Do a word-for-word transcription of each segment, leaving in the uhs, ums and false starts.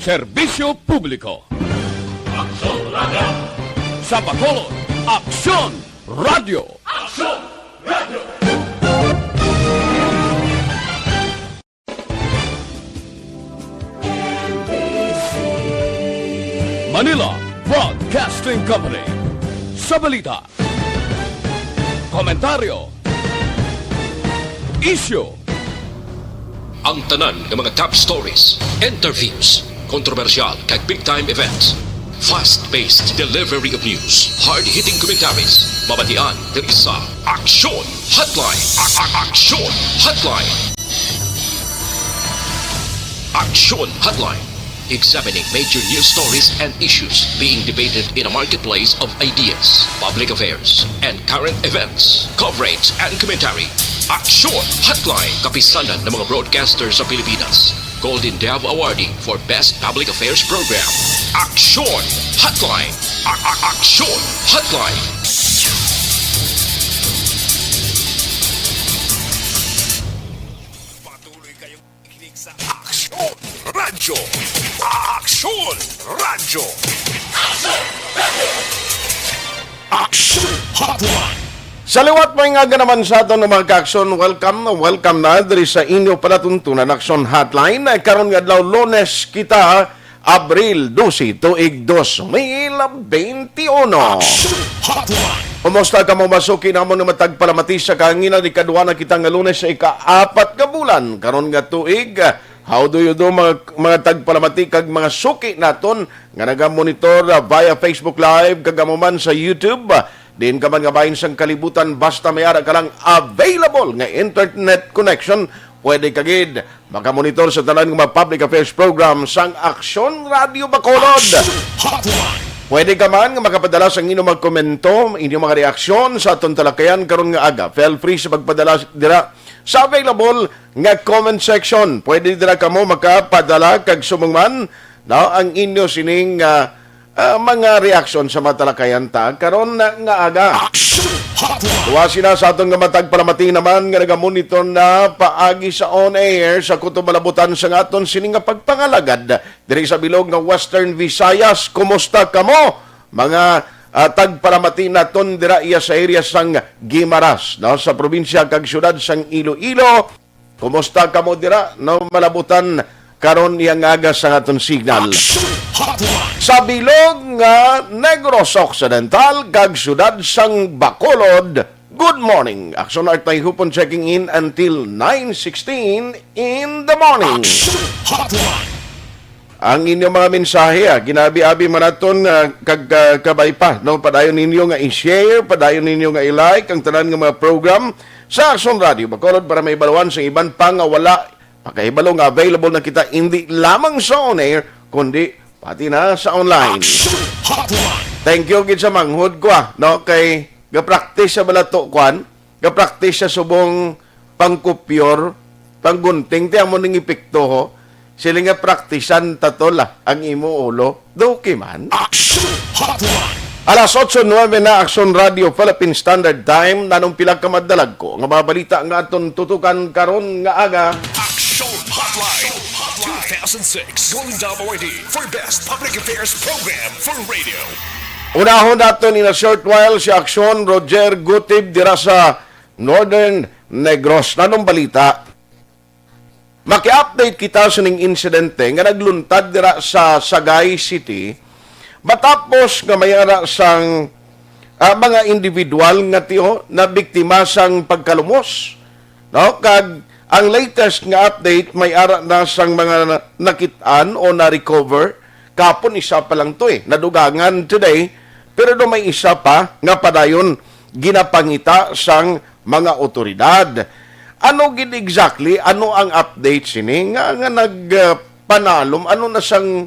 Serbisyo publiko. Aksyon Radio. Sa Bacolod, Aksyon Radio. Aksyon Radio. Manila Broadcasting Company. Sa balita, komentaryo, isyu, ang tanan nga mga top stories, interviews, kontrobersyal kag big time events. Fast-paced delivery of news, hard-hitting commentaries, mabatian diri sa Aksyon Hotline. A- a- Aksyon Hotline. Aksyon Hotline. Examining major news stories and issues being debated in a marketplace of ideas, public affairs, and current events. Coverage and commentary. Aksyon Hotline. Kapisanan ng mga broadcaster sa Pilipinas. Golden Dove Awardee for Best Public Affairs Program. Aksyon Hotline. A- a- Aksyon Hotline. Patuloy kayong makinig sa Aksyon Radyo. Aksyon Radyo. Aksyon Hotline. Sa liwat, maayong aga naman sa aton nga mga ka-aksyon. Welcome, welcome na diri sa inyo palatuntunan, Aksyon Hotline. Karon nga adlaw, Lunes kita, Abril dose, tuig dos mil bente uno. Aksyon Hotline. Kumusta kamo, mga suki namon nga matagpalamati? Sa kahanginan, ikadua na kita nga Lunes sa ikaapat nga bulan karon nga tuig. How do you do, mga, mga tagpalamati kag mga suki naton nga nagamonitor, ah, via Facebook Live kag amo man sa YouTube? Diin ka man nga bahin sang kalibutan, basta may ara ka lang available nga internet connection, pwede ka gid makamonitor sa tanan nga mga public affairs program sang Aksyon Radio Bacolod. Aksyon Hotline. Pwede ka man nga makapadala sang inyong mga komento, inyong mga reaksyon sa aton talakayan karon nga aga. Feel free sa pagpadala dira sa available nga comment section. Pwede dira kamo makapadala kag subong man, no, ang inyo sining, ah, ah, mga reaksyon sa mga talakayan ta karon na nga aga. Aksyon Hotline. Duha sila sa aton nga matag palamati naman nga nagamonitor na paagi sa on air sa kutob malabutan sa nga aton sini nga pagpangalagad diri sa bilog nga Western Visayas. Kumusta kamo, mga, ah, tagpalamati naton dira iya sa area sang Guimaras, no, sa probinsya kag syudad sang Iloilo? Kumusta kamo dira, no, malabutan karon iya nga aga sa aton signal? Action Hotline. Sa bilog nga Negros Occidental kag syudad sang Bacolod, good morning. Action Art Tayhupon checking in until nine sixteen in the morning. Action Hotline. Ang inyong mga mensahe, ah, ginabi-abi man naton, ah, kag, ah, kabay pa, no? Padayon ninyo nga i-share, padayon ninyo nga i-like ang tanan nga mga program sa Action Radio Bacolod para mahibaluan sa iban pa nga wala pa kahibalo nga available na kita, hindi lamang sa on air, kundi pati na sa online. Action Hotline. Thank you gid sa manghod ko, ah, no? Kay ga-practice sa balato, kwan? Ga-practice sa subong pangkupyor, panggunting, ti amo ning epekto, ho. Sila nga praktisan ta to la ang imo ulo. Duki man. Action Hotline. Alas otso nuebe na, Action Radio Philippine Standard Time. Nanong pila ka madalagko nga mga balita nga aton tutukan karon nga aga? Action Hotline two thousand six Golden Dove Awardee for Best Public Affairs Program for Radio. Unahon naton in a short while si Aksyon Roger Gutib dira sa Northern Negros. Nanong balita? Maki-update kita sining insidente nga nagluntad dira sa Sagay City, matapos nga may ara sang, ah, mga individual nga tiyo na biktima sang pagkalumos, no? Kag ang latest nga update, may ara na sang mga na-, nakit-an o na-recover. Kapon isa pa lang to, eh, nadugangan today, pero do may isa pa nga padayon ginapangita sang mga otoridad. Ano gid exactly, ano ang update sini nga, nga nag, ah, panalom? Ano na sang,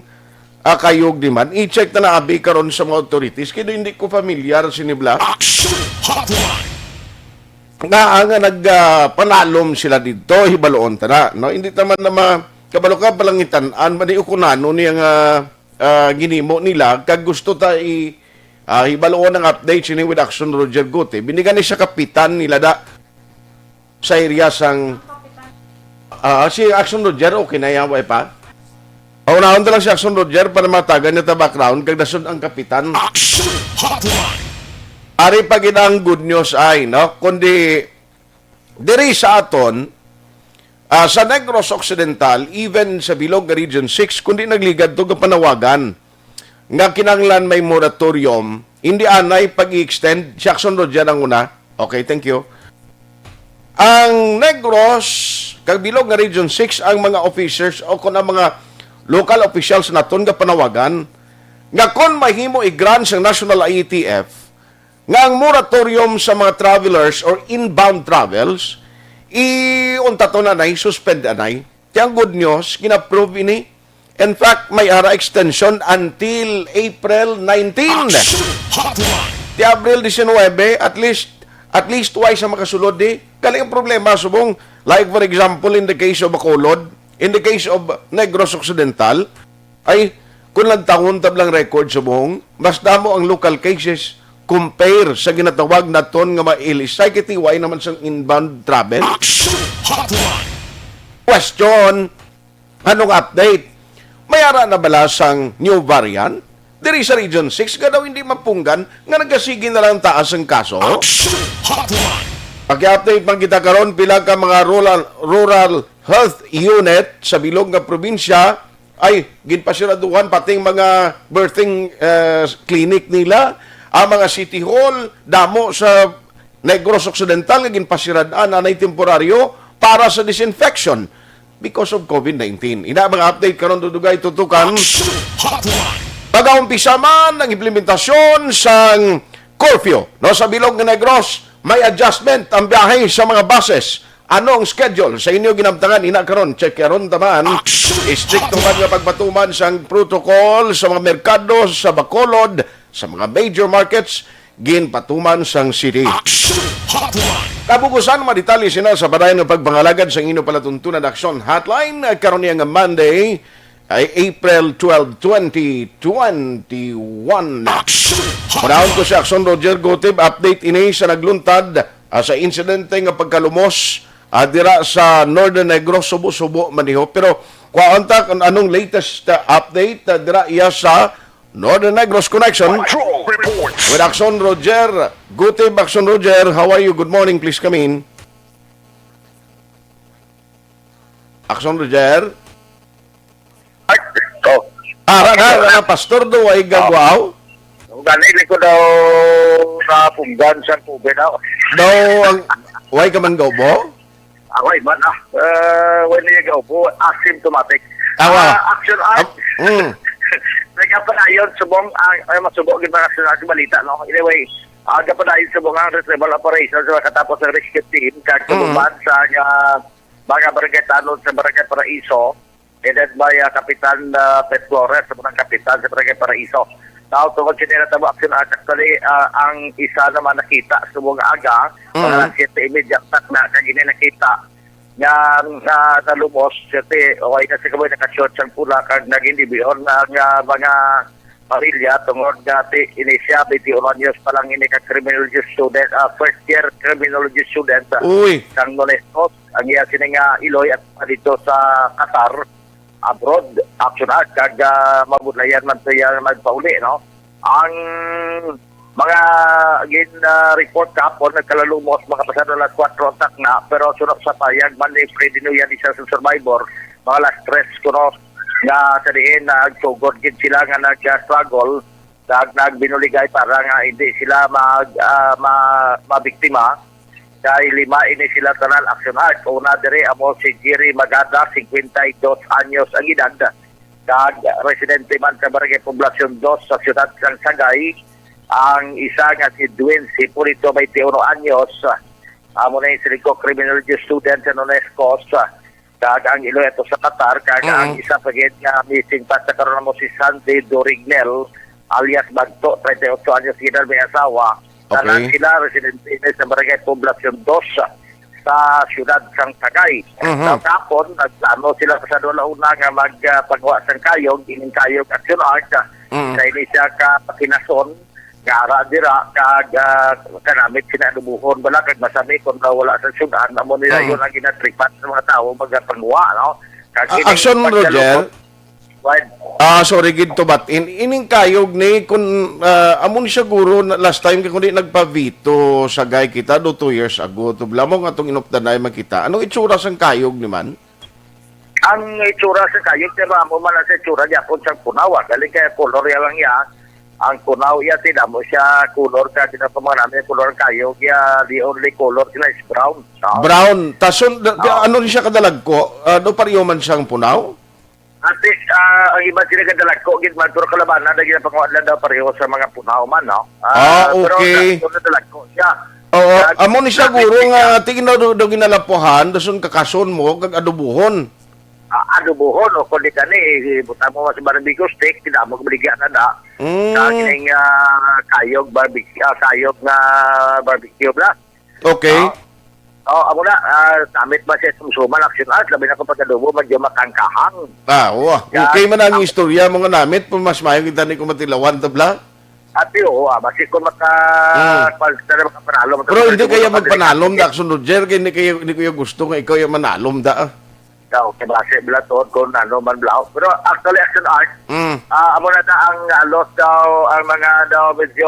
ah, kayog di man? I-check na na abi karon sa mga authorities, kay hindi ko familiar sini bala. Action Hotline. Nga, nga nag, ah, panalom sila dito, hibaloon ta na, no? Hindi ta man na ma-, kabalo ka, palangitan-an, madi ukunano niya nga, ah, ginimo nila, kag gusto ta i-, ah, hibaloon ang update sini with Action Roger Gutib. Binigan ni sa kapitan nila da sa area sang, ah, si Action Roger, okay na yan, way pa? Paunahon na lang si Action Roger para matagan niya ta background kag nasud ang kapitan. Action Hotline. Ari pa gid ang good news ay, no? Kundi diri sa aton, ah, sa Negros Occidental, even sa bilog nga Region six, kundi nagligad to kapanawagan nga kinahanglan may moratorium, hindi anay pag-i-extend. Si Action Roger ang una. Okay, thank you. Ang Negros, kag bilog nga Region six, ang mga officers o kung ang mga local officials naton nga panawagan, nga kon mahimo i-grant sang National I A T F, nga ang moratorium sa mga travelers or inbound travels, i-, unta to na nay, suspend anay. Kaya ang good news, gina-approve ini. In fact, may ara extension until April nineteen. Action Hotline. Di Abril diecinuebe, at least, at least twice ang makasulod di. Kali ang problema, subong, like for example, in the case of Bacolod, in the case of Negros Occidental, ay, kung lantawon tab lang record subong, mas damo ang local cases compare sa ginatawag naton nga mga L S I, kay T Y naman sang inbound travel. Action Hotline. Question, anong update? May ara na bala sang new variant? Diri sa Region six nga daw hindi mapunggan nga nagasigi na lang taas ang kaso? Action Hotline. Paki-update man kita karon, pila ka mga rural, rural health unit sa bilog nga probinsya ay ginpasiraduhan, pati ang mga birthing, eh, clinic nila, ang mga city hall, damo sa Negros Occidental nga ginpasirad-an anay temporaryo para sa disinfection because of COVID nineteen. Ina mga update karon, Dudugay, tutukan. Action Hotline. Pag-aumpisa man ang implementasyon sang curfew, no, sa bilog nga Negros, may adjustment ang biyahe sa mga buses. Ano ang schedule sa inyo ginamtangan ina karon? Check karon taman. Action Istrikto man nga pagpatuman sang protocol sa mga merkado, sa Bacolod, sa mga major markets, ginpatuman sang city. Action Hotline. Kabugusan, mga detalye sina sa padayon nga pagpangalagad sa inyo palatuntunan Action Hotline, karon niya nga Monday, ay April twelve, twenty twenty-one. Action Hotline. Manahon ko si Action Roger Gutib. Update ini sa nagluntad, ah, sa insidente nga pagkalumos, ah, dira sa Northern Negros, subo-subo man niho. Pero kuhaon ta kung anong latest, ah, update, ah, dira iya sa Northern Negros Connection. Patrol Report. With Action Roger Gutib. Action Roger, how are you? Good morning, please come in. Action Roger. Ay, oh. Ah, ra, ra, ra, pastor do, way gagwaw? Ang gani, di ko daw napunggan sa COVID, ah. Daw, ang, way ka man gaubo? Away man, ah. Eh, when you go po, asymptomatic. Awa. Ah, action, ah. Ap-, mm. Nagapanayon, subong, ah, ay, masubo, gid mga action, ah, balita, no? Anyway, ah, gapanayon, subong, ang retrieval operation sa katapos ng rescue team, kag Mm. kabuban sa, ah, mga barangay tanod sa Barangay Paraiso, headed by, ah, Kapitan, ah, Pet Flores, sa mga kapitan sa Barangay Paraiso. Now, tungod sa nila tabo action, ah, actually, ah, ang isa naman nakita sa mga aga, Mm. mga siyete imedya, tak na, kag ini nakita nga, nga nalumos, siyete, o ay na sa kaboy, naka-short sang pula, kag naging libihon na nga mga pamilya, tungod nga ti, ini siya, twenty-one anyos pa lang ini ka criminology student, ah, first year criminology student, ah, Uy. Sang Nonescos. Ang iya sini nga iloy at dito sa Qatar, abroad, action act, kag, ah, mabudlayan man siya magpauli, no? Ang mga gin, ah, report kahapon, nagkalalumos, mga pasado alas kwatro ang takna, pero sunod sa payag man ni Freddy Nuyan, isa sa survivor, mga alas tres kuno, nga sa diin nagsugod gid sila nga nag-struggle, kag nagbinuligay para nga hindi sila mag, ah, ma-, mabiktima. Kay lima ini sila tanan, action act. Una diri amo si Jerry Magada, cincuenta y dos anyos ang edad, kag residente man sa Barangay Poblacion dos sa siyudad sang Sagay. Ang isa nga si Edwin Hipolito, twenty-one anyos, amo na yung Silico Criminology student sa Nonescos, kag ang iloy ato sa Qatar, kag ang Mm. isa pa gid nga missing pa sa karon mo si Sandy Dorignel alias Bagto, treinta y ocho anyos edad, may asawa. Tanan Okay. sila residente sa Barangay Poblacion dos sa siyudad sang Sagay. Mhm. Sa kahapon, nagplano sila pasado la una nga mag, ah, pagwa sang kayog, ining kayog action art, ah, Mm. sa ini siya ka Pakinason, nga ara dira, kag, ah, kanamit sinalubuhon bala, kag masami kung daw wala sa siyudad, amo nila Mm. yun ang ginatripan sa mga tao, magapangwa, no? Kag Ah, ini action, pagkalukot Roger? Why? Ah, sorry gid to, but in, ining kayog ni, kun, ah, amo ni siya, guro, na last time kay kundi nagpavito sa gay kita do two years ago, to blamo nga atong inupdanay makita. Anong itsura sang kayog ni man? Ang itsura sa kayog, pero amo man ang sa itsura gyapon sang punaw, ah. Galing kay color ya lang ya. Ang punaw ya, ti damo siya color ka, sila pa mga namin color kayog ya, the only color sila is brown. No? Brown. Tason, da- Oo. Ano ni siya kadalagko? Ah, do pareho man siyang punaw? Ate, ah, ang iba sila kadalagko, gid man, pero kalabanan na ginapanguha lang daw pareho sa mga punaw man, no? Ah, Ah, pero okay. Da-, pero dalagko siya. Oo, Sa amo ni siya, guro, nga tingin daw do, do ginalapuhan, dason kakason mo, kag adobohon. Ah, adobohon, o kung di ka ni, ibutang mo sa barbecue stick, tinamog baligya na da. Mm. Sa kining, ah, kayog barbecue, ah, kayog nga barbecue, bla. Okay. Ah, oh, amo na, ah, tamit ba siya sumsuman, action art, labi na kung pagkadubo, medyo makangkahang. Ah, oo. Ya, Okay man ang ah. istorya mo nga namit, pero mas maayo kita ni kung matilawan, tabla. Ati, oo, ah, basi kung maka-, Mm. kwan, ka na makapanalo, Pero hindi makapanalo, kaya makapanalo, magpanalom, makapanalo. Daxon Roger, kaya hindi kaya, hindi ko yung gusto nga ikaw yung manalom, da, ah. Daw, kay base, bla, tuod kung ano man, bla. Pero actually, action art, Mm. ah, amo na ta ang halos daw, ang mga daw medyo,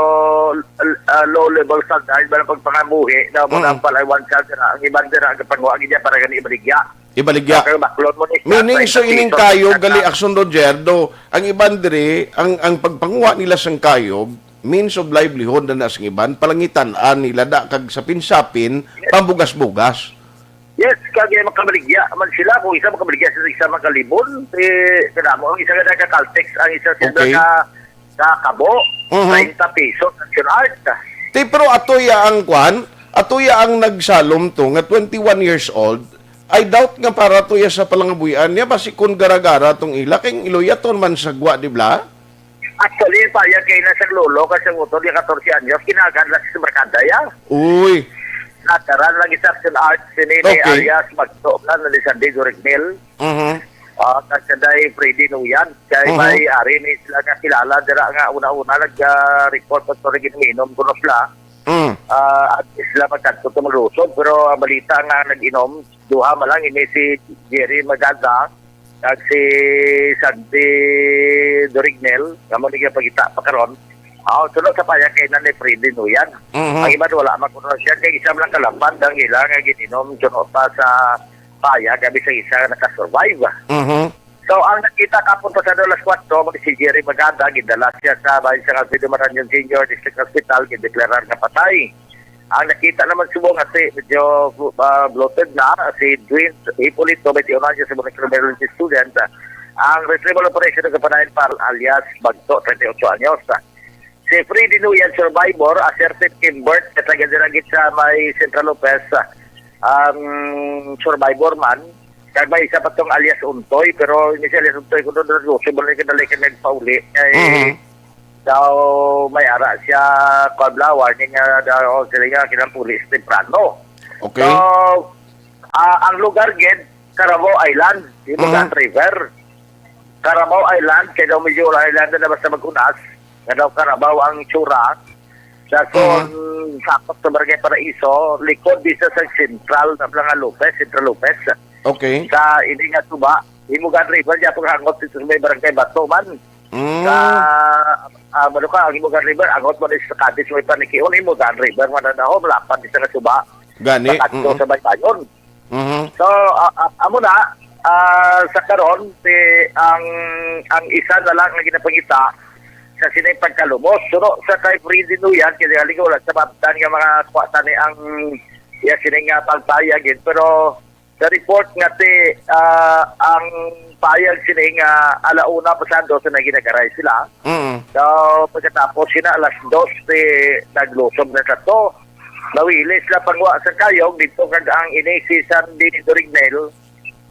ah, low level standard, ba ang pagpangabuhi, daw mo Mm. na pala, one child, ang iban dira, ang kapanguha, gid niya, para gani ibaligya. Ibaligya. Kaya baklon mo ni siya, Meaning, so, thirty ining pesos, kayo, gali, thirty. Action Roger, do, ang iban diri, ang, ang pagpanguha nila sang kayog, means of livelihood na na sang iban, palangitan-an nila da, kag sapin-sapin, Yes. pambugas-bugas. Yes, kag makabaligya man sila. Kung isa makabaligya sa isa makalibon, eh, kadamo. Ang isa nga nagka-Caltex, ang isa sila Okay. ka, ka kabo, Mhm. treinta pesos, action art. Ti, pero ato ya ang kwan, ato ya ang nagsalom to, nga twenty-one years old, I doubt nga para to ya sa palangabuhian niya, basi kun gara-gara tong ila, kay iloyaton man sa gwa, di bla? Actually, payag kay na sa lolo, kasi ang motor niya katorse anyos, kinagad lang sa barkada ya. Uy. Nataran lang isa action art, sini ni Okay. Arias Magto, na ni Sandy Durignel. Mhm. Ah, kag sa day Freddy Nuyan, kay Mhm. may ari ni sila nga kilala dira nga una-una nag, ah, report pa sa ginom-inom kuno sila. Mm. Ah, at sila magkadto to maglusod, pero ang balita nga nag-inom, duha man lang, ini si Jerry Maganda kag si Sandy Dorignel, nga mo nagpagita pa karon. Ah, sunod sa payag kay Nanay Freddy Nuyan. Mhm. Ang iba wala man kuno siya, kay isa man lang kalapad ang ila nga gininom, sunod pa sa payag, abi sa isa nga nakasurvive. Mhm. So, ang nakita kapon pasado alas kuwatro, mo si Jerry Maganda, gidala siya sa bahin sa Alfredo Marañon Senior District Hospital, gideklarar nga patay. Ang nakita naman subong nga si medyo, ah, bloated na, si Dwayne Hipolito, twenty-one anyos, sa mga criminology student. Ang retrieval operation ng kapanayan para alias Bagto, twenty-eight anyos. Si Freddy Nuyan, survivor, asserted Kimbert, kataga dira gid sa may Central Lopez, ang survivor man. Kag may isa pa tong alias Untoy, pero hindi siya alias Untoy, kuno doon, possible na kadali ka nagpauli. Kay Mhm. daw may ara siya, kabla, warning nga daw sila nga kinapuli sa temprano. Okay. So, ah, ang lugar gid, Carabao Island, Ibogan Mhm. River. Carabao Island, kay daw medyo island na basta mag-unas, nga daw Carabao ang tsura. Sa Mhm. son, sakop sa Barangay Paraiso, likod di sa, sa Central, sa Blanca Lopez, Central Lopez. Okay. Sa ini nga tuba, Ibogan River, di ako hangot dito sa may Barangay Bato man. Mm. Sa, ah, ano ka, ang Ibogan River, angot mo na sa Cadiz, may panikion, Ibogan River, man na daw, malapad di sa nga tuba. Gani, Sa Cadiz, mm-mm. sa Baybayon. Mhm. So, ah, ah, amo na, ah, sa karon, si, ang, ang isa na lang nga ginapangita sa sining pagkalumos. Suno sa kay Freddy Nuyan, kaya galing wala sa mabtan nga mga kuwatan ni ang, ya, sining nga pagpayag, eh. Pero sa report nga ti, ah, ang payag sini nga alauna pasado sa naginagaray sila. Mm. So, pagkatapos sina alas dos, ti naglusob na sa to. Nawili sila pangwa sa kayog dito kag ang ini si Sandy Dorignel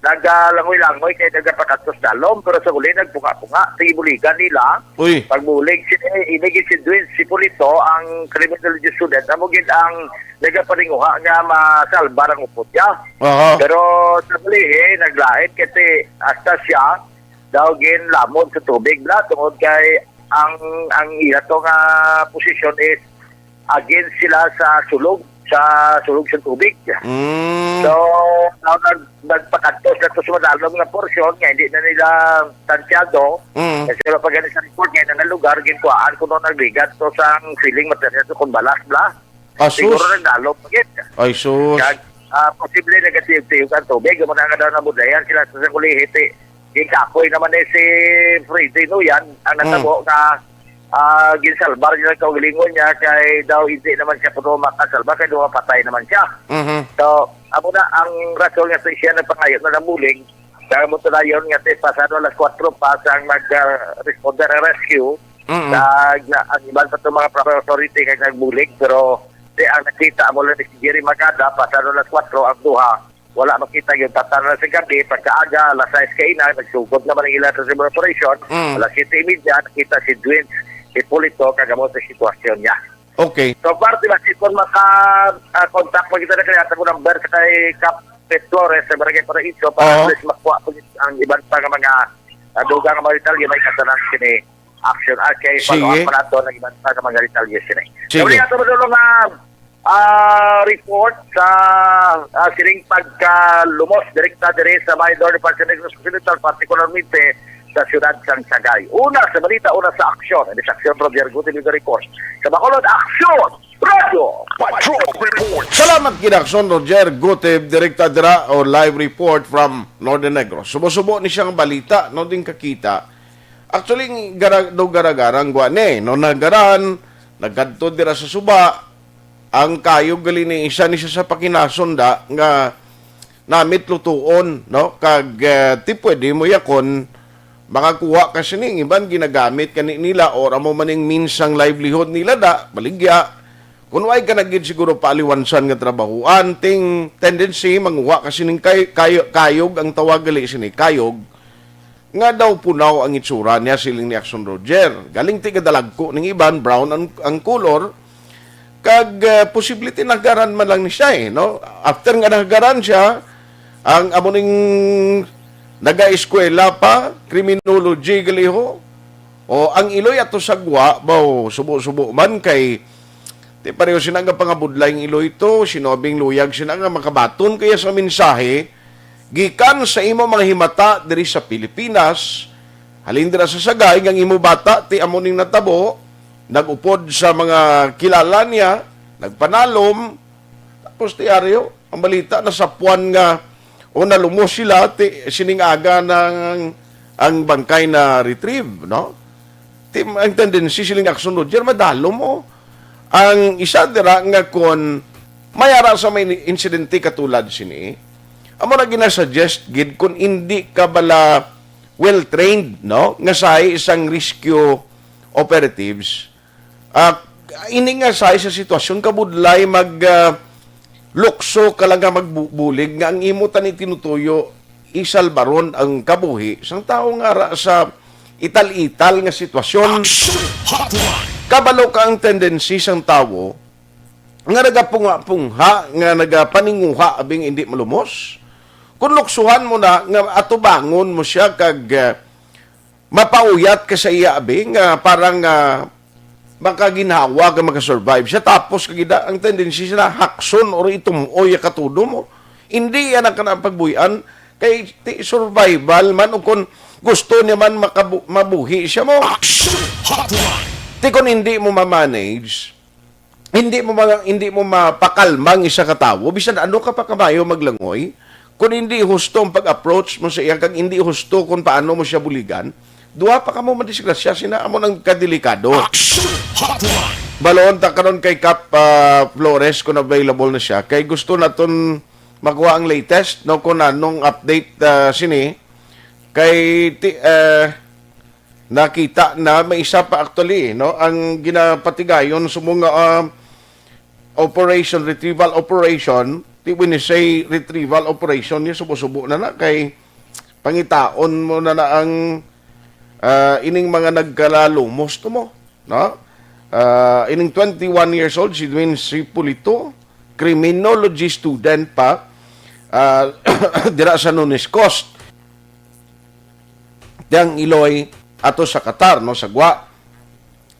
nagalangoy-langoy kay nagapakatos dalom, pero sa uli nagpunga-punga sa ibuligan nila. Uy. Pagbulig si ini gid si Dwayne Hipolito, ang criminology student, amo gid ang nagapaninguha nga masalbar ang upod niya. Aha. Pero sa uli, eh, naglain kasi hasta siya daw ginlamon sa tubig na tungod kay ang, ang iya to nga posisyon is against sila sa sulog. sa sulog sa tubig. Mm. So, now nag-, nagpakadto sila to sa madalom nga porsyon nga hindi na nila tansyado. Mm. Kasi wala pa gani sa report nga na lugar, ginkuhaan ko nung nagligad to sa filling material, so kung balas bla, Asus. Siguro nagdalom pa gid. Ay, sus. Kag, ah, posible nagatiyog-tiyog ang tubig. Amo na nga daw nabudlayan sila sa kulihi. Ti, gikapoy naman ni si Freddy Nuyan ang natabo nga, ah, ginsalbar niya ang kaugalingon niya kay daw hindi naman siya puno makasalba kay duha patay naman siya. Mhm. So, amo na ang rason nga sa siya nagpangayo na namuling. Kaya mo tunayon nga ti pasado alas kwatro pa sang mag, ah, responder ang rescue. Mm. Kag na, ang iban pa itong mga proper authority kay nagbulig, pero di ang nakita mo lang ni si Jerry Magada, pasado alas kwatro ang duha. Wala makita yung tatan na sa gabi, pagkaaga, alas sais kaina, nagsugod naman ang ila sa civil operation, Mm. alas siyete y media, nakita si Dwin Hipolito, kagamo sa sitwasyon niya. Okay. So, parte ba si kung maka, ah, contact mo kita na kaya sa number sa kay Kap Pet Flores sa Barangay Paraiso para Oo. at least makuha po ang iban pa nga mga, ah, dugang nga mga detalye may kasanan sini action. Ah, kay Sige. Follow up pa nato ang iban pa nga mga detalye sini. Sige. Kami ato madulong nga, ah, report sa, ah, sining pagkalumos direkta diri sa may Northern Parte Negros Occidental, partikularmente sa siyudad sang Sagay. Una sa balita, una sa aksyon. Ini sa aksyon, Roger Gutiérrez report. Sa Bacolod, aksyon! Radyo! Patrol Report! Salamat, Kinaksyon Roger Gutib, direkta dira o live report from Northern Negros. Subo-subo ni siyang balita, no, din kakita. Actually, gara, do garagarang gwa ni, no, nagaran, nagkadto dira sa suba, ang kayog gali ni isa ni siya sa pakinason da nga namit lutuon, no? Kag, eh, ti pwede mo yakon, makakuha ka sining iban ginagamit kani nila or amo maning means sang livelihood nila da, baligya. Kung way ka na gid siguro paaliwansan nga trabahuan, ting tendency manguha ka sining kay, kayo, kayog ang tawag gali sini, kayog. Nga daw punaw ang itsura niya, siling ni Action Roger. Galing ti gadalagko ning iban, brown ang, ang color. Kag, ah, posible tinagaran man lang ni siya, eh, no? After nga nagaran siya, ang amo ning nagaeskwela pa, criminology gali ho. O ang iloy ato sa gwa, baw, subo-subo man kay di pareho sina nga pangabudlay ang iloy to, sinobing luyag sina nga makabaton kaya sa mensahe, gikan sa imo mga himata diri sa Pilipinas, halin dira sa Sagay, nga ang imo bata, ti amo ning natabo, nag-upod sa mga kilala niya, nagpanalom, tapos ti aryo, ang balita, nasapuan nga, o nalumos sila, ti, sining aga nang ang bangkay na retrieve, no? Ti, ang tendency siling Action Roger, madalom mo. Ang isa dira nga kon may ara sa may insidente katulad sini, amo na ginasuggest gid kung hindi ka bala well-trained, no? Nga sahi isang rescue operatives, ah, ini nga sahi sa sitwasyon, kabudlay mag, ah, lukso ka lang nga magbulig nga ang imo tani tinutuyo, isalbaron ang kabuhi sang tawo nga ara sa ital-ital nga sitwasyon. Action Hotline. Kabalo ka ang tendency sang tawo nga nagapungha-pungha, nga nagapaninguha, abing hindi malumos. Kung luksuhan mo na, nga atubangon mo siya, kag, ah, mapauyat ka sa iya, abi, nga parang, ah, makaginhawa ka, makasurvive siya. Tapos, kagida, ang tendency sila, hakson or itum-oy ang katudo mo. Hindi yan ang kanang pagbuy-an. Kay ti-, survival man, o kung gusto niya man makabu-, mabuhi siya mo. Action Hotline. Ti kung hindi mo ma-manage, hindi mo ma-, hindi mo mapakalma ang isa ka tawo, bisan ano ka pa kamayo maglangoy, kung hindi husto ang pag-approach mo sa iya, kag hindi husto kung paano mo siya buligan, duha pa kamo madisgrasya, sina amo nang kadelikado. Action Hotline. Balon ta karon kay Kap, ah, Flores kung available na siya, kay gusto naton makuha ang latest, no, kung anong update, ah, sini, kay ti-, ah, nakita na may isa pa actually, no, ang ginapatigayon sa mga, ah, operation, retrieval operation. Ti when you say retrieval operation, yung subo-subo na na kay pangitaon mo na na ang, ah, ining mga nagkalalumos to mo, no? Ah, ining twenty-one years old, si Edwin Cipolito, criminology student pa, ah, dira sa Nunes Coast. Tiyang iloy ato sa Qatar, no, sa Gwa.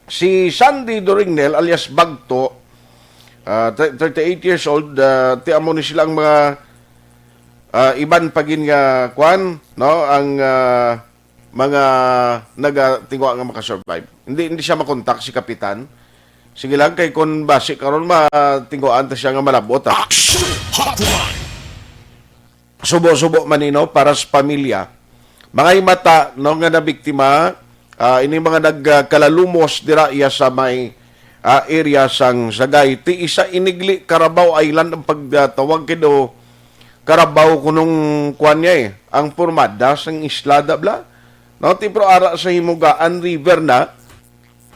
Si Sandy Doringnel alias Bagto, Ah, thir- thirty-eight years old, ah, ti amo ni sila ang mga, ah, iban pa gid nga kwan, no, ang, ah, mga nagatingwa nga makasurvive. Hindi, hindi siya makontak si Kapitan. Sige lang, kay kung basi karon, matingwaan ta siya nga malabot, ah. Action Hotline. Subo-subo man, no, para sa pamilya. Mga himata, no, nga nabiktima, ah, ini mga nagkalalumos dira iya sa may, ah, area sang Sagay. Ti isa inigli Carabao Island ang pagtawag, kay do Carabao kunong kwan niya, eh, ang pormada sang isla da bla. No, ti pero ara sa Himugaan River na,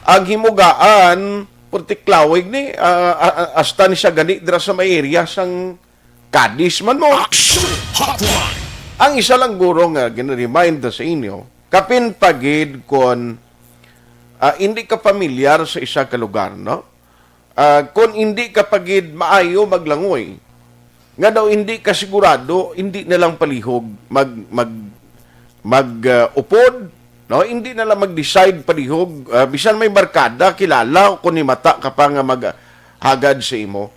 ang Himugaan, purti klawig ni, ah, ah, ah, hasta ni siya gani dira sa may area sang Cadiz man mo. Action Hotline. Ang isa lang guro nga gina-remind sa inyo, kapin pa gid kon, ah, hindi ka pamilyar sa isa ka lugar, no? Ah, kon hindi ka pa gid maayo maglangoy, nga daw hindi ka sigurado, hindi na lang palihog mag mag mag, ah, upod, no? Hindi na lang mag-decide palihog, ah, bisan may barkada, kilala, o kon himata ka pa nga maghagad sa imo.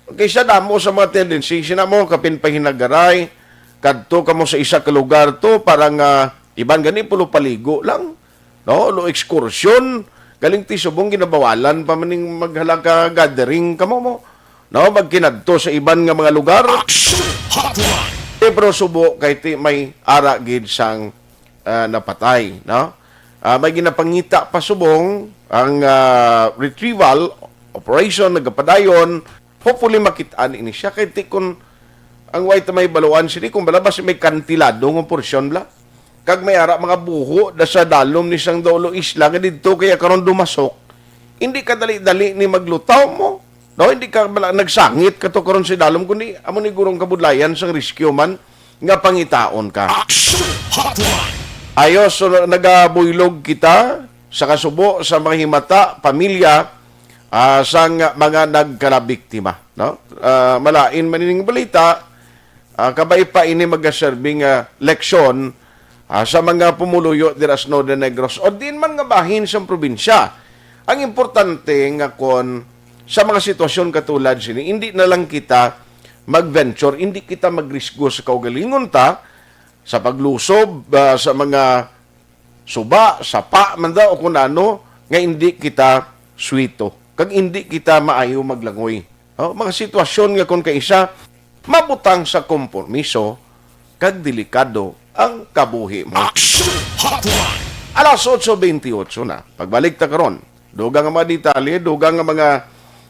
Kaysa damo sa mga tendency, sina mo, kapin pahinagaray, kadto ka mo sa isa ka lugar to, para nga iban gani pulo paligo lang, no? Lo ekskursyon, galing ti subong ginabawalan pa man ning maghala ka gathering kamo mo, no? Magkinadto sa iban nga mga lugar. Action Hotline. Eh, pero subo kay ti may ara gid sang, ah, napatay, no? Ah, may ginapangita pa subong ang, ah, retrieval operation nagapadayon. Hopefully, makit-an ini siya. Kay ti kun ang way ta may baluan sini, kung bala, basi may kantilado nga porsyon bala. Kag may ara mga buho da sa dalom ni sang Dolo Isla nga didto kaya karon dumasok. Hindi ka dali-dali ni maglutaw mo. No, hindi ka bala nagsangit ka to karon si dalom, kundi amo ni gurong kabudlayan sang rescue man nga pangitaon ka. Action Hotline. Ayos, so, nagabuylog kita sa kasubo sa mga himata, pamilya, ah, sang mga nagkalabiktima, no? Ah, malain man ining balita, ah, kabay pa ini magaserbi nga leksyon, ah, sa mga pumuluyo dira sa Northern Negros o din man nga bahin sang probinsya. Ang importante nga kon sa mga sitwasyon katulad sini, hindi na lang kita mag-venture, hindi kita magrisgo sa kaugalingon ta, sa paglusob, ah, sa mga suba, sapa man daw o kun ano, nga indi kita suwito, kag indi kita maayo maglangoy. Oh, mga sitwasyon nga kon kaisa mabutang sa kompromiso kag delikado ang kabuhi mo. Action Hotline. Alas otso bentiocho na. Pagbalik ta karon, dugang nga mga detalye, dugang nga mga,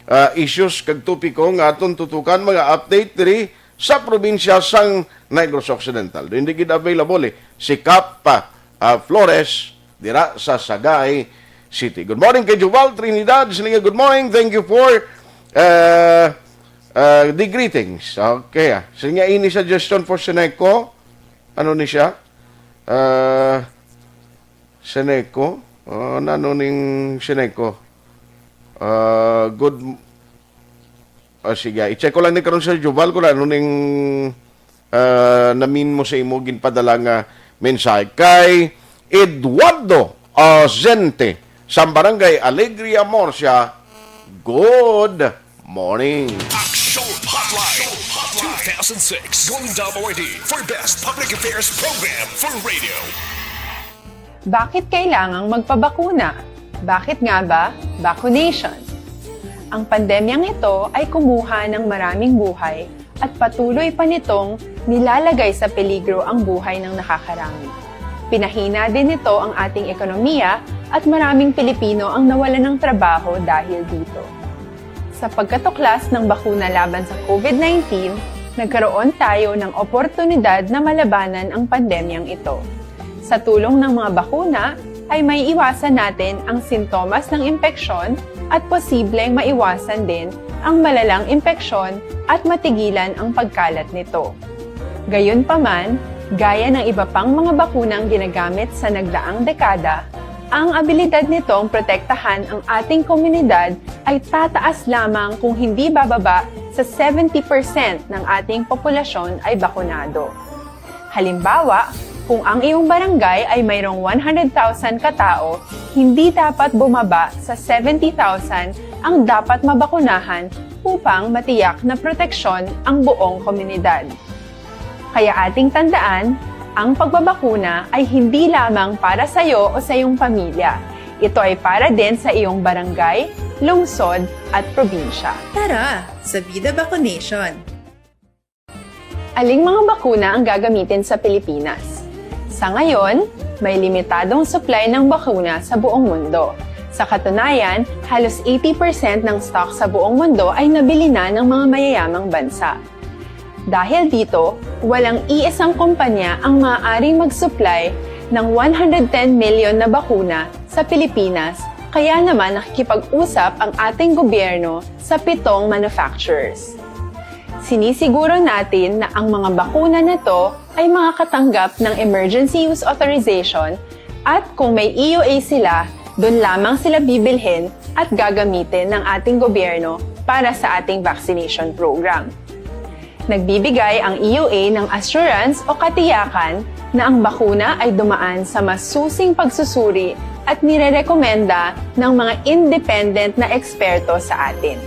ah, issues kag topiko nga aton tutukan, mga update diri sa probinsya sang Negros Occidental. Hindi gid available, eh, si Kap, ah, Flores dira sa Sagay City. Good morning kay Joval Trinidad. Silinga, good morning. Thank you for, uh, uh, the greetings. Okay, ah. Silinga, ini suggestion for Seneco. Ano ni siya? Uh, Seneco? Uh, nano ning Seneco? Uh, good. Ah, sige, i-check ko lang ni karon, Sir Joval, kung ano ning, ah, namin mo sa imo ginpadala nga mensahe. Kay Eduardo Ausente sa Barangay Alegria, Murcia, good morning. Action Hotline two thousand six Golden Dome Awardee for Best Public Affairs Program for Radio. Bakit kailangang magpabakuna? Bakit nga ba vaccination? Ang pandemyang ito ay kumuha ng maraming buhay at patuloy pa nitong nilalagay sa peligro ang buhay ng nakakarami. Pinahina din nito ang ating ekonomiya at maraming Pilipino ang nawalan ng trabaho dahil dito. Sa pagkatuklas ng bakuna laban sa COVID nineteen, nagkaroon tayo ng oportunidad na malabanan ang pandemyang ito. Sa tulong ng mga bakuna, ay maiiwasan natin ang sintomas ng impeksyon at posibleng maiwasan din ang malalang impeksyon at matigilan ang pagkalat nito. Gayunpaman, gaya ng iba pang mga bakunang ginagamit sa nagdaang dekada, ang abilidad nitong protektahan ang ating komunidad ay tataas lamang kung hindi bababa sa seventy percent ng ating populasyon ay bakunado. Halimbawa, kung ang iyong barangay ay mayroong one hundred thousand katao, hindi dapat bumaba sa seventy thousand ang dapat mabakunahan upang matiyak na proteksyon ang buong komunidad. Kaya ating tandaan, ang pagbabakuna ay hindi lamang para sa iyo o sa iyong pamilya. Ito ay para din sa iyong barangay, lungsod, at probinsya. Tara, sa Vida Vaccination! Aling mga bakuna ang gagamitin sa Pilipinas? Sa ngayon, may limitadong supply ng bakuna sa buong mundo. Sa katunayan, halos eighty percent ng stock sa buong mundo ay nabili na ng mga mayayamang bansa. Dahil dito, walang iisang kumpanya ang maaaring mag-supply ng one hundred ten million na bakuna sa Pilipinas, kaya naman nakikipag-usap ang ating gobyerno sa pitong manufacturers. Sinisiguro natin na ang mga bakuna na to ay makakatanggap ng emergency use authorization, at kung may E U A sila, doon lamang sila bibilhin at gagamitin ng ating gobyerno para sa ating vaccination program. Nagbibigay ang E U A ng assurance o katiyakan na ang bakuna ay dumaan sa masusing pagsusuri at nirerekomenda ng mga independent na eksperto sa atin.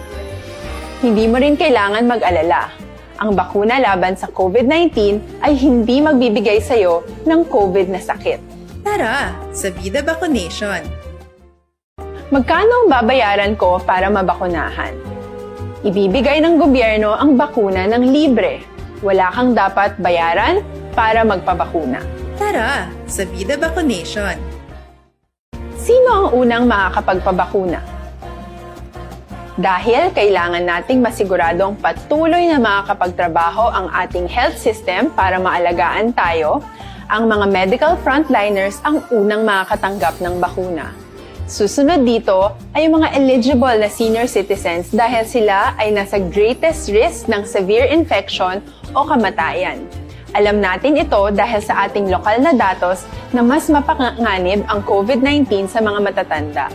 Hindi mo rin kailangan mag-alala. Ang bakuna laban sa COVID nineteen ay hindi magbibigay sa iyo ng COVID na sakit. Tara, sa Vida Vaccination! Magkano ang babayaran ko para mabakunahan? Ibibigay ng gobyerno ang bakuna ng libre. Wala kang dapat bayaran para magpabakuna. Tara, sa Vida Vaccination! Sino ang unang makakapagpabakuna? Dahil kailangan nating masiguradong patuloy na makakapagtrabaho ang ating health system para maalagaan tayo, ang mga medical frontliners ang unang makakatanggap ng bakuna. Susunod dito ay ang mga eligible na senior citizens dahil sila ay nasa greatest risk ng severe infection o kamatayan. Alam natin ito dahil sa ating lokal na datos na mas mapanganib ang COVID nineteen sa mga matatanda.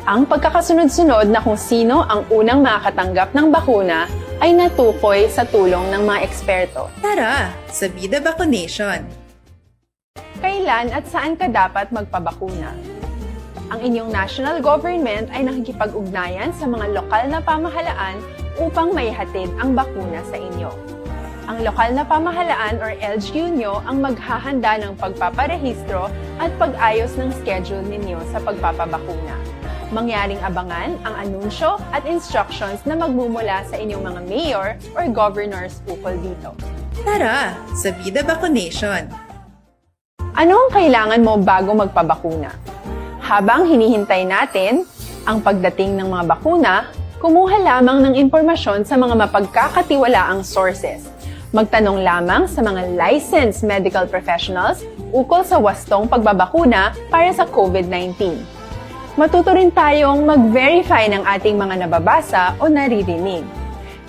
Ang pagkakasunod-sunod na kung sino ang unang makakatanggap ng bakuna ay natukoy sa tulong ng mga eksperto. Tara, sa Vida Vaccination! Kailan at saan ka dapat magpabakuna? Ang inyong national government ay nakikipag-ugnayan sa mga lokal na pamahalaan upang maihatid ang bakuna sa inyo. Ang lokal na pamahalaan or L G U nyo ang maghahanda ng pagpaparehistro at pag-ayos ng schedule ninyo sa pagpapabakuna. Mangyaring abangan ang anunsyo at instructions na magmumula sa inyong mga mayor or governors ukol dito. Tara, sa Vida Vaccination! Ano ang kailangan mo bago magpabakuna? Habang hinihintay natin ang pagdating ng mga bakuna, kumuha lamang ng impormasyon sa mga mapagkakatiwalaang sources. Magtanong lamang sa mga licensed medical professionals ukol sa wastong pagbabakuna para sa COVID nineteen. Matuto rin tayong mag-verify ng ating mga nababasa o naririnig.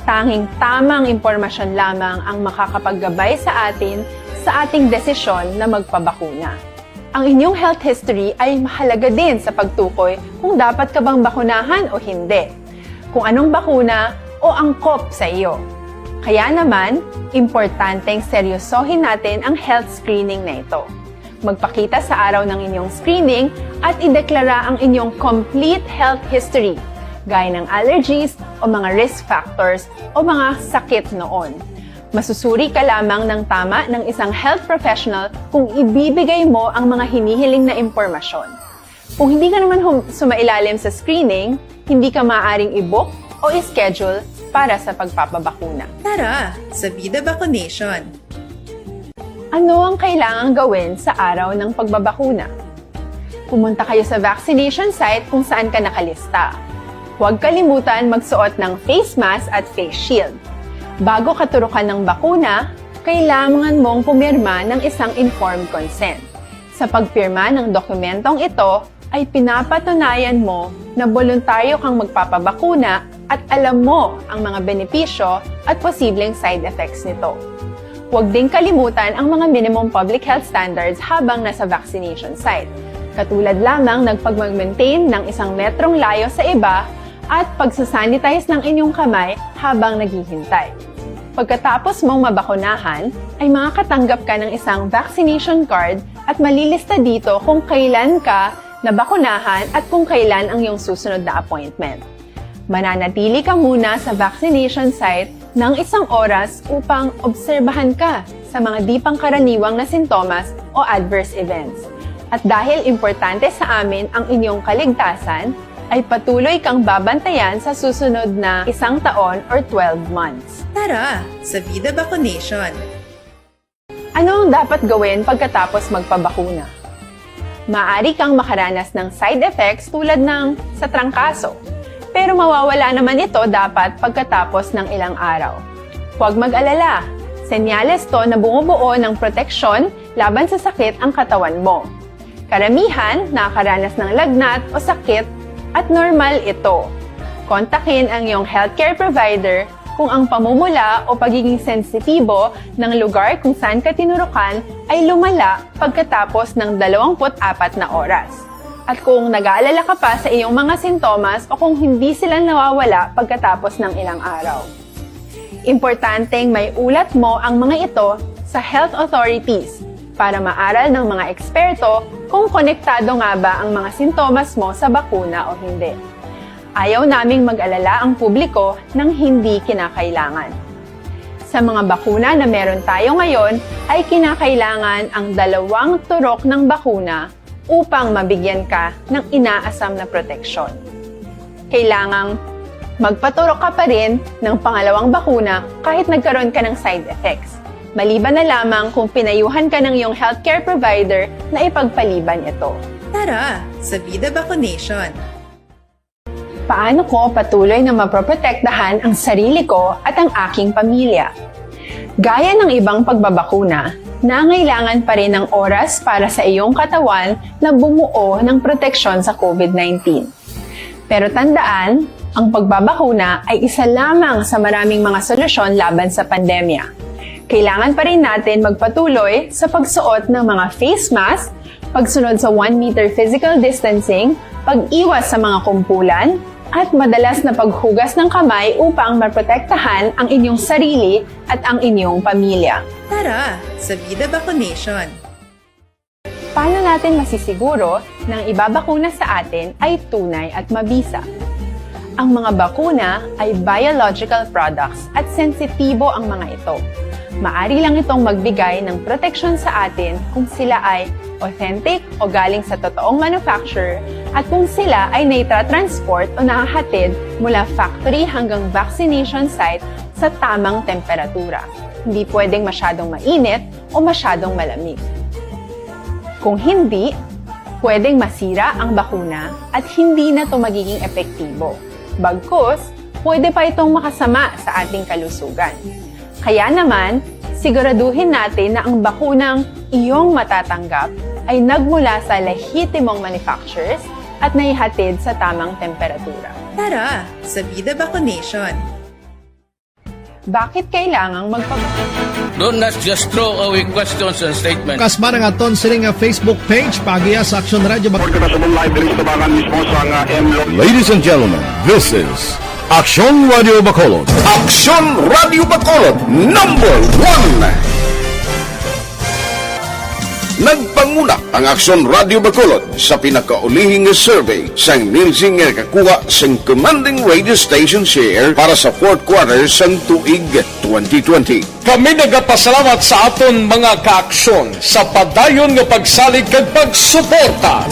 Tanging tamang impormasyon lamang ang makakapaggabay sa atin sa ating desisyon na magpabakuna. Ang inyong health history ay mahalaga din sa pagtukoy kung dapat ka bang bakunahan o hindi, kung anong bakuna o angkop sa iyo. Kaya naman, importanteng seryosohin natin ang health screening na ito. Magpakita sa araw ng inyong screening at ideklara ang inyong complete health history, gaya ng allergies o mga risk factors o mga sakit noon. Masusuri ka lamang ng tama ng isang health professional kung ibibigay mo ang mga hinihiling na impormasyon. Kung hindi ka naman hum- sumailalim sa screening, hindi ka maaaring i-book o i-schedule para sa pagpapabakuna. Tara, sa Vida Vaccination! Ano ang kailangang gawin sa araw ng pagbabakuna? Pumunta kayo sa vaccination site kung saan ka nakalista. Huwag kalimutan magsuot ng face mask at face shield. Bago ka turukan ng bakuna, kailangan mong pumirma ng isang informed consent. Sa pagpirma ng dokumentong ito, ay pinapatunayan mo na boluntaryo kang magpapabakuna at alam mo ang mga benepisyo at posibleng side effects nito. Huwag ding kalimutan ang mga minimum public health standards habang nasa vaccination site, katulad lamang ng pagmag-maintain ng isang metrong layo sa iba at pagsasanitize ng inyong kamay habang naghihintay. Pagkatapos mong mabakunahan, ay makakatanggap ka ng isang vaccination card at malilista dito kung kailan ka nabakunahan at kung kailan ang iyong susunod na appointment. Mananatili ka muna sa vaccination site ng isang oras upang obserbahan ka sa mga di pangkaraniwang na sintomas o adverse events. At dahil importante sa amin ang inyong kaligtasan, ay patuloy kang babantayan sa susunod na isang taon or twelve months. Tara, sa Vida Vaccination! Ano ang dapat gawin pagkatapos magpabakuna? Maaari kang makaranas ng side effects tulad ng sa trangkaso, pero mawawala naman ito dapat pagkatapos ng ilang araw. Huwag mag-alala, senyales to na bumubuo ng proteksyon laban sa sakit ang katawan mo. Karamihan nakakaranas ng lagnat o sakit at normal ito. Kontakin ang iyong healthcare provider kung ang pamumula o pagiging sensitibo ng lugar kung saan ka tinurukan ay lumala pagkatapos ng dalawampu't apat na oras. At kung nag-aalala ka pa sa iyong mga sintomas o kung hindi sila nawawala pagkatapos ng ilang araw. Importanteng may ulat mo ang mga ito sa health authorities para maaral ng mga eksperto kung konektado nga ba ang mga sintomas mo sa bakuna o hindi. Ayaw naming mag-alala ang publiko ng hindi kinakailangan. Sa mga bakuna na meron tayo ngayon ay kinakailangan ang dalawang turok ng bakuna upang mabigyan ka ng inaasam na proteksyon. Kailangang magpaturok ka pa rin ng pangalawang bakuna kahit nagkaroon ka ng side effects, maliban na lamang kung pinayuhan ka ng iyong healthcare provider na ipagpaliban ito. Tara, sa Vida Vaccination! Paano ko patuloy na maproprotektahan ang sarili ko at ang aking pamilya? Gaya ng ibang pagbabakuna, nangailangan pa rin ng oras para sa iyong katawan na bumuo ng proteksyon sa COVID nineteen. Pero tandaan, ang pagbabakuna ay isa lamang sa maraming mga solusyon laban sa pandemya. Kailangan pa rin natin magpatuloy sa pagsuot ng mga face mask, pagsunod sa one meter physical distancing, pag-iwas sa mga kumpulan, at madalas na paghugas ng kamay upang maprotektahan ang inyong sarili at ang inyong pamilya. Tara, sa Vida Vaccination! Paano natin masisiguro na ang ibabakuna sa atin ay tunay at mabisa? Ang mga bakuna ay biological products at sensitibo ang mga ito. Maari lang itong magbigay ng proteksyon sa atin kung sila ay authentic o galing sa totoong manufacturer at kung sila ay naitra-transport o nahahatid mula factory hanggang vaccination site sa tamang temperatura. Hindi pwedeng masyadong mainit o masyadong malamig. Kung hindi, pwedeng masira ang bakuna at hindi na ito magiging epektibo. Bagkus, pwede pa itong makasama sa ating kalusugan. Kaya naman, siguraduhin natin na ang bakunang iyong matatanggap ay nagmula sa lehitimong manufacturers at naihatid sa tamang temperatura. Tara, sa Vida Vaccination! Bakit kailangang magpabakuna? Do not just throw away questions and statements. Kasma nga ton sini nga Facebook page, paagiha sa Aksyon Radio Bak- Report na sa live diri sa tabangan mismo sa nga M Lo- Ladies and gentlemen, this is Aksyon Radio Bacolod. Aksyon Radio Bacolod, number one. Nagpanguna ang Aksyon Radio Bacolod sa pinakaulihi nga survey sang Nielsen nga nakakuha sang commanding radio station share para sa fourth quarter sang tuig twenty twenty. Kami nagapasalamat sa aton mga kaaksyon sa padayon nga pagsalig kag pagsuporta.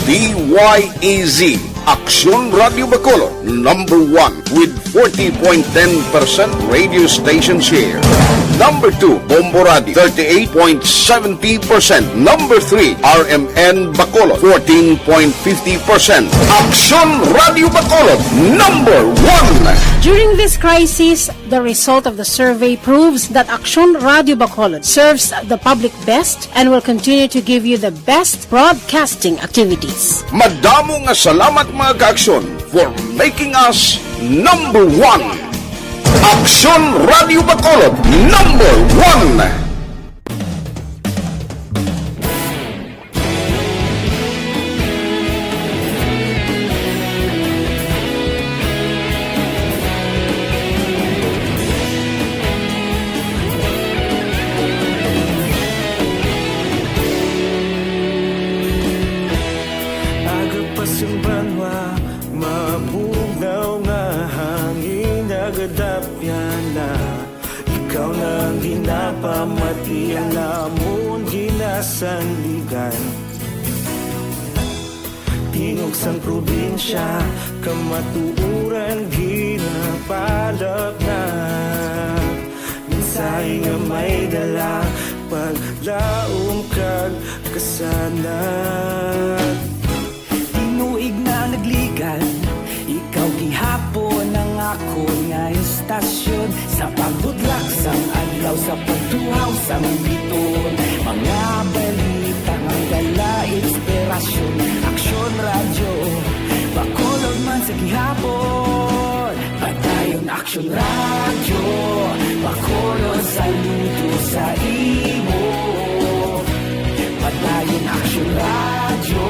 D Y E Z, Aksyon Radio Bacolod, number one with forty point ten percent radio station share. Number two, Bombo Radio, thirty-eight point seventy percent. Number three, R M N Bacolod, fourteen point fifty percent. Aksyon Radio Bacolod, number one. During this crisis, the result of the survey proves that Aksyon Radio Bacolod serves the public best and will continue to give you the best broadcasting activities. Madamo nga salamat, mga kaaksyon, for making us number one. Aksyon Radio Bacolod, number one. Aga pa sing banwa, mapugnaw nga Namon ginasandigan, tingog sang probinsya, kamatuoran ginapalapnag. Mensahe nga may dala, paglaom kag kasanag. Tinuig na nagligan, ikaw gihapon ang akon nga istasyon. Sa pagbudlak sang adlaw, sa pagtuhaw sang biton, mga balita nga dala inspirasyon. Aksyon Radyo, Bacolod man sa gihapon. Padayon Aksyon Radyo, Bacolod, saludo sa imo. Padayon Aksyon Radyo,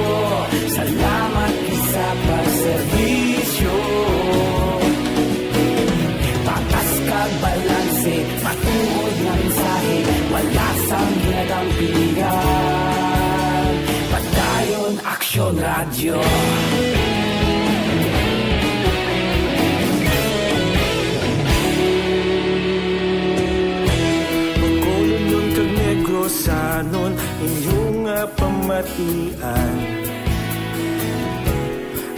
salamat gid sa pagserbisyo. Patas kag balanse, matuod nga mensahe, wala sang ginadampigan. Padayon Aksyon Radyo. Bacolodnon kag Negrosanon, inyo nga pamatian.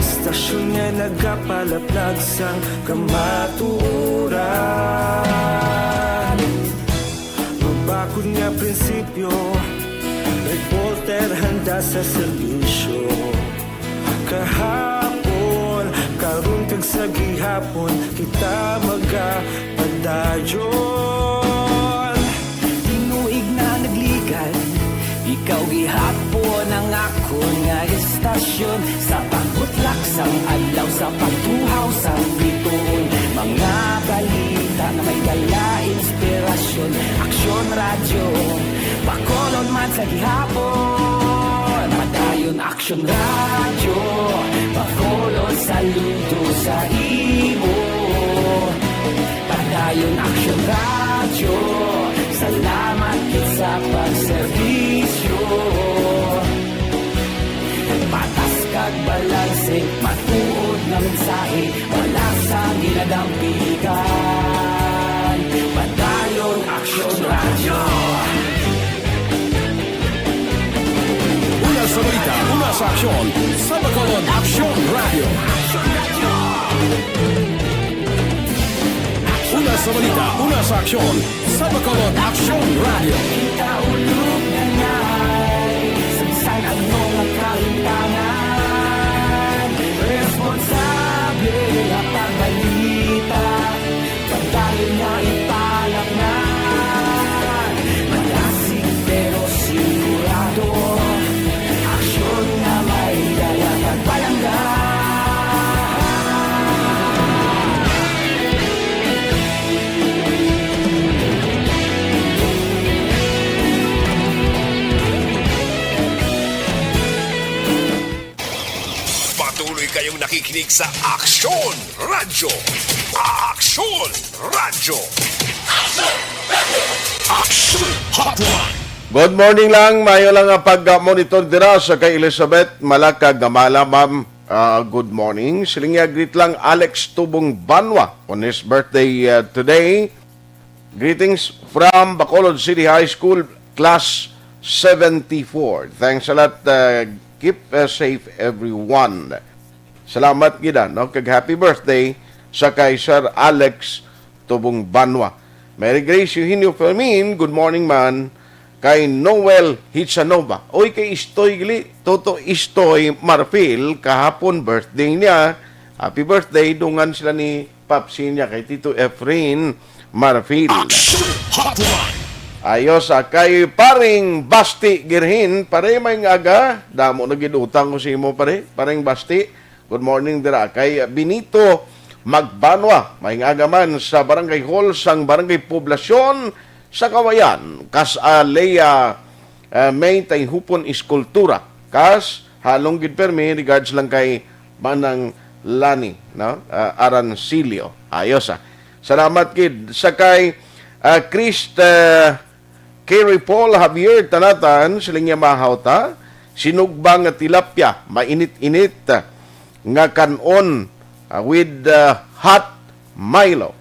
Stasyon nga nagapalaplag sang kamatuoran. Mabakod nga prinsipyo, reporter handa sa serbisyo. Kahapon, karon kag sa gihapon, kita magapadayon. Tinuig na nagligan, ikaw gihapon ang akon nga istasyon. Sa pagbutlak sang adlaw, sa pagtuhaw sang biton, mga balita nga may dala inspirasyon. Aksyon Radyo, Bacolod man sa gihapon. Padayon Aksyon Radyo, Bacolod, saludo sa imo. Padayon Aksyon Radyo, salamat gid sa pagserbisyo. Patas kag balanse, matuod nga mensahe, wala sang ginadampigan. Padayon Aksyon Radyo. Una sa balita, una sa aksyon, sa Bacolod Aksyon Radyo. Una sa balita, una sa aksyon, sa Bacolod Aksyon Radyo. Kaulog na ngay, sa bisan ano nga kahitangan, responsable nga pagbalita, pagdali nga ipalaknag. Malasig pero sigurado, aksyon nga may dala kag palangga. Patuloy kayong nakikinig sa Aksyon Radyo. Aksyon Radyo. Aksyon Hotline. Good morning lang. Mayo lang ang pag-monitor dira sa kay Elizabeth Malacag Gamala, ma'am. Ah, good morning. Siling niya, greet lang Alex Tubong Banwa on his birthday, ah, today. Greetings from Bacolod City High School, Class seventy-four. Thanks a lot. Uh, keep, uh, safe, everyone. Salamat gid, ah, no? Kag happy birthday sa kay Sir Alex Tubong Banwa. Mary Grace Eugenio Fermin, good morning, man. Kay Noel Hitsanova. Oy, kay Istoy gali. Toto Istoy Marfil, kahapon birthday niya. Happy birthday, dungan sila ni Papsi niya kay Tito Efrain Marfil. Action Hotline. Ayos, ah, kay paring Basti Girhin, pare, may nga aga. Damo na gid utang ko sa imo, pare. Paring Basti, good morning dira. Kay Benito Magbanwa, may nga aga man sa Barangay Hall sang Barangay Poblasyon sa Kawayan, kas Alea, ah, may Tayhupon Eskultura. Kas, halong gid permi, regards lang kay Manang Lani, no? Ah, Arancilio. Ayos, ah. Salamat gid. Sa kay, ah, Chris, ah, Kerry Paul Javier Tanatan, siling niya, mahaw ta, sinugba nga tilapia, mainit-init, ah, nga kan-on, ah, with, ah, hot Milo.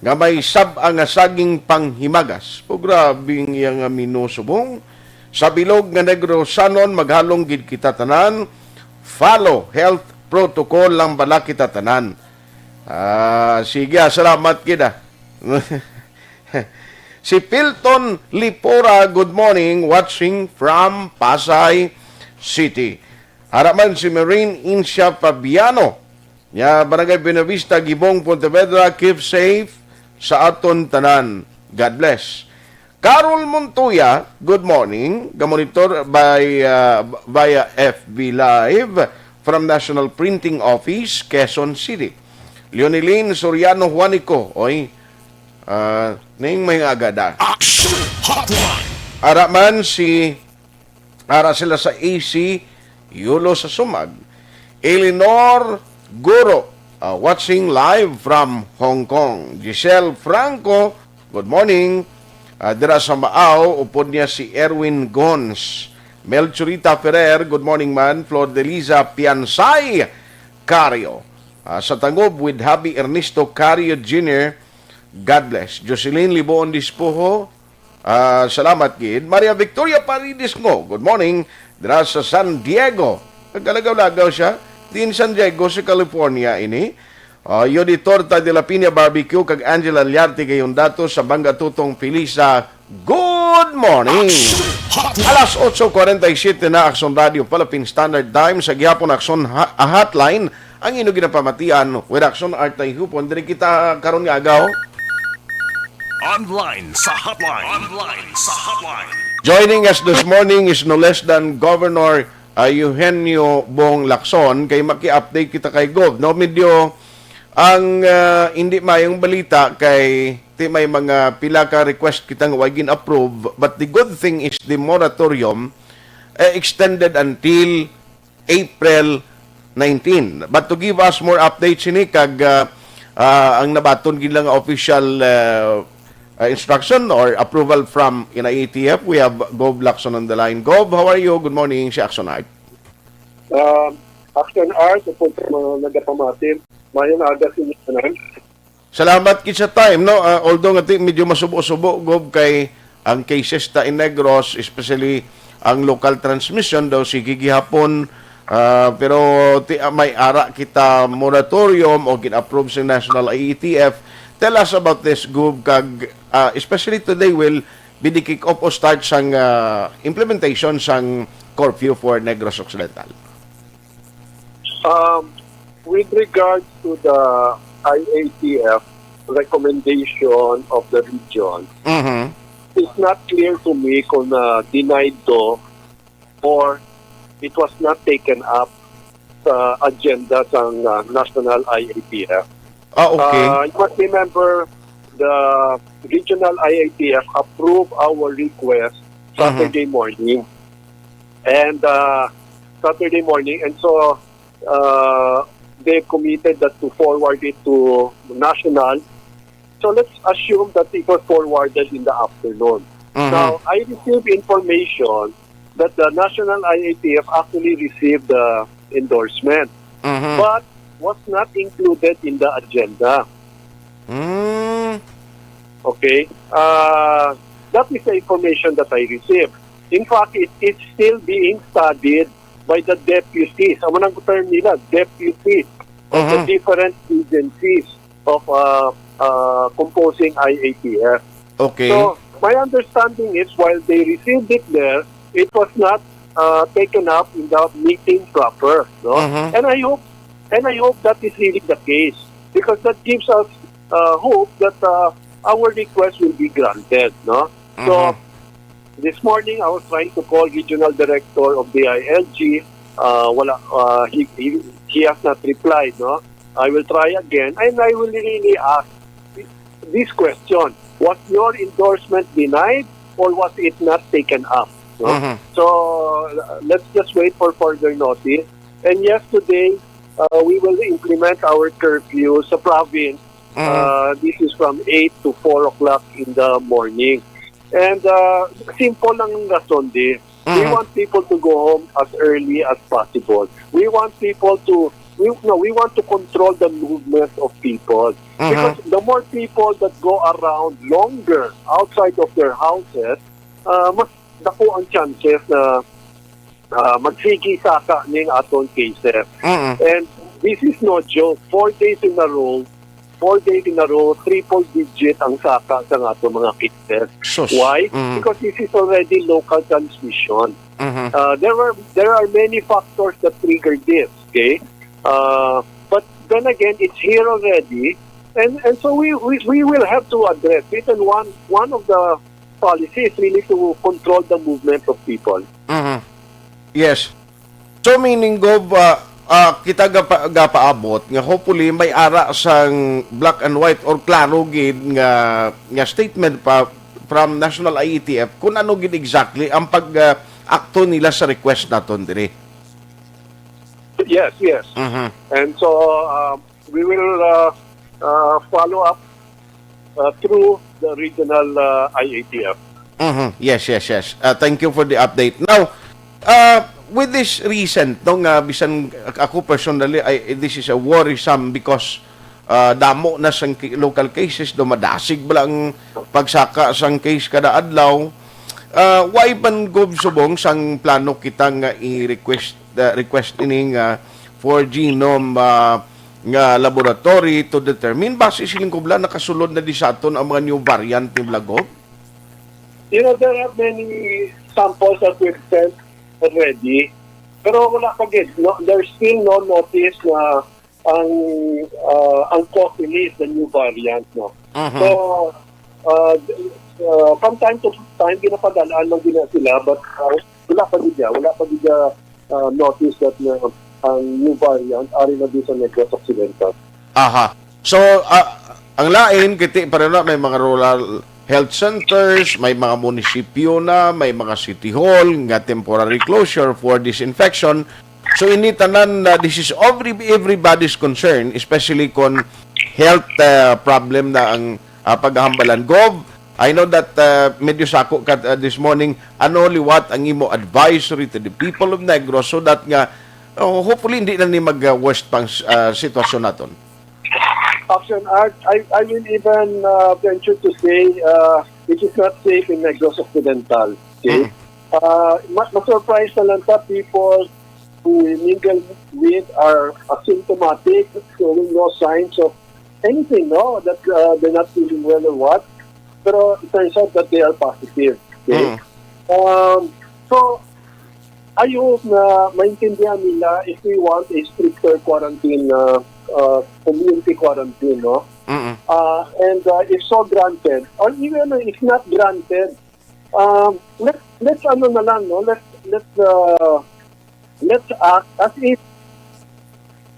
nga may sab-a nga saging panghimagas. O, grabe ang iya nga menu subong. Sa bilog nga Negrosanon, maghalong gid kita tanan. Follow health protocol lang bala kita tanan. Ah, sige, ah, salamat gid, ah. Si Pilton Lipora, good morning, watching from Pasay City. Ara man si Marine Incia Fabiano, nya Barangay Buenavista, Gibong, Pontevedra, keep safe sa aton tanan. God bless. Carol Montoya, good morning. Gamonitor by, uh, via F B Live from National Printing Office, Quezon City. Leonilyn Soriano Juanico, oy, ah, ning may nga agada. Action Hotline. Ara man si, ara sila sa A C, Yulo sa Sumag. Eleanor Guro, ah, watching live from Hong Kong. Giselle Franco, good morning. Ah, dira sa Maaw, upod niya si Erwin Gons. Melchorita Ferrer, good morning man. Flor Deliza Piansay Cario. Ah, sa Tangob with Habi Ernesto Cario Junior, God bless. Jocelyn Liboon Dispoho, ah, salamat gid. Maria Victoria Paredes Ngo, good morning. Dira sa San Diego. Nagkalagaw-lagaw siya. Din San Diego sa California ini. Ah, Yodi Torta de la Piña Barbecue kag Angela Liarte Gayondato sa Banga Tutong Pilisa. Good morning. Action Hotline. Alas otso cuarenta y siete na, Action Radio Philippine Standard Time. Sa gihapon, Action ha-, ah, Hotline, ang ino ginapamatian with Action Art Tay Hupon. Diri kita karon nga agaw. Online sa Hotline. Online sa Hotline. Joining us this morning is no less than Governor, ah, Eugenio Bong Lacson. Kay maki-update kita kay Gov, no? Medyo ang, ah, hindi mayong balita kay ti may mga pila ka request kita nga way gin-approve, but the good thing is the moratorium, eh, extended until April nineteen. But to give us more updates ini kag, ah, ah, ang nabaton gid lang official, ah, ah, instruction or approval from in I A T F, we have Gov Lacson on the line. Gov, how are you? Good morning, si Action Art. Um, Action Art, upod sa mga nagapamati, mayong aga sa inyo tanan. Salamat gid sa time, no? Ah, although nga ti, medyo masubo-subo, Gov, kay ang cases ta in Negros, especially ang local transmission daw, sige gihapon, ah, pero ti, ah, may ara kita moratorium o gin-approve sa National I A T F. Tell us about this, Gov, kag, ah, especially today will be the kick-off o start sang, ah, implementation sang curfew for Negros Occidental. Um, with regards to the I A T F recommendation of the region, Mhm. it's not clear to me kung, uh, denied to or it was not taken up sa agenda sang, uh, National I A T F. Ah, okay. Uh, you must remember, the regional I A T F approved our request Mhm. Saturday morning. And, uh, Saturday morning, and so, uh, they committed that to forward it to national. So let's assume that it was forwarded in the afternoon. Mhm. Now, I received information that the National I A T F actually received the endorsement, Mhm. but was not included in the agenda. Mm. Okay? Uh, that is the information that I received. In fact, it, it's still being studied by the deputies. Amo nang term nila, deputies of the Mhm. different agencies of, uh, uh, composing I A T F. Okay. So, my understanding is, while they received it there, it was not, uh, taken up in the meeting proper, no? Mhm. And I hope, and I hope that is really the case, because that gives us, uh, hope that, uh, our request will be granted, no? So, Mhm. this morning, I was trying to call Regional Director of D I L G. Uh, wala, uh, he, he, he has not replied, no? I will try again, and I will really ask this question: was your endorsement denied or was it not taken up? No? Mhm. So, uh, let's just wait for further notice. And yes, today, uh, we will implement our curfew sa province. Mhm. Uh, this is from eight to four o'clock in the morning. And, uh, simple lang ang rason, di. We Mhm. want people to go home as early as possible. We want people to, we, no, we want to control the movement of people. Because the more people that go around longer outside of their houses, uh, mas dako ang chances na uh, magsigi saka ning aton cases. Mm-mm. And this is no joke. Four days in a row, four days in a row, triple digit ang saka sa aton mga cases. Sus. Why? Mm. Because this is already local transmission. Mhm. Uh, there were there are many factors that triggered this. Okay, uh, but then again, it's here already, and and so we we, we will have to address it. And one one of the policies really to control the movement of people. Mhm. Yes. So meaning, Gov, ah, ah, kita gapa, gapaabot nga hopefully may ara sang black and white or klaro gid nga nga statement pa from National I A T F kung ano gid exactly ang pag ah, akto nila sa request naton diri. Yes, yes. Mhm. And so uh, we will uh, uh, follow up uh, through the regional uh, I A T F. Mhm. Yes, yes, yes. Uh, thank you for the update. Now, uh, with this recent, no, nga bisan ako personally, I, this is a worrisome because uh, damo na sang ki- local cases, dumadasig bala ang pagsaka sang case kada adlaw. Uh, why man, Gov, subong sang plano kita nga i-request uh, request ini nga for genome uh, nga laboratory to determine base siling kubla nakasulod na di sa aton ang mga new variant ni bala, Gov? You know, there are many samples that we've sent already. Pero wala pa gid, no, there's still no notice na ang uh, ang cause ini is the new variant, no. Mhm. So uh, uh, from time to time ginapadalaan lang din sila, but uh, wala pa gid, wala pa gid uh, notice that na ang new variant ari na din sa Negros Occidental. Aha. So, ah, ang lain, kiti pa rin na, may mga rural health centers, may mga munisipyo na, may mga city hall nga temporary closure for disinfection. So, ini tanan na this is every, everybody's concern, especially kon health ah, problem na ang ah, paghambalan. Gov, I know that ah, medyo sako ka ah, this morning, ano liwat ang imo advisory to the people of Negros so that nga oh, hopefully hindi na ni mag-worst pang ah, sitwasyon naton. Action Art, I, I will even uh, venture to say uh, it is not safe in Negros Occidental. Okay? Mm. Uh, ma- ma-surprise na lang ta people who we mingle with are asymptomatic, showing no signs of anything, no? That uh, they're not feeling well or what. Pero it turns out that they are positive. Okay? Mm. Um, so, I hope na maintindihan nila if we want a stricter quarantine, uh, uh, community quarantine, no? Mm-mm. Uh, and uh, if so granted, or even if not granted, um, let let's ano na lang, no? Let's let's uh, let's act as if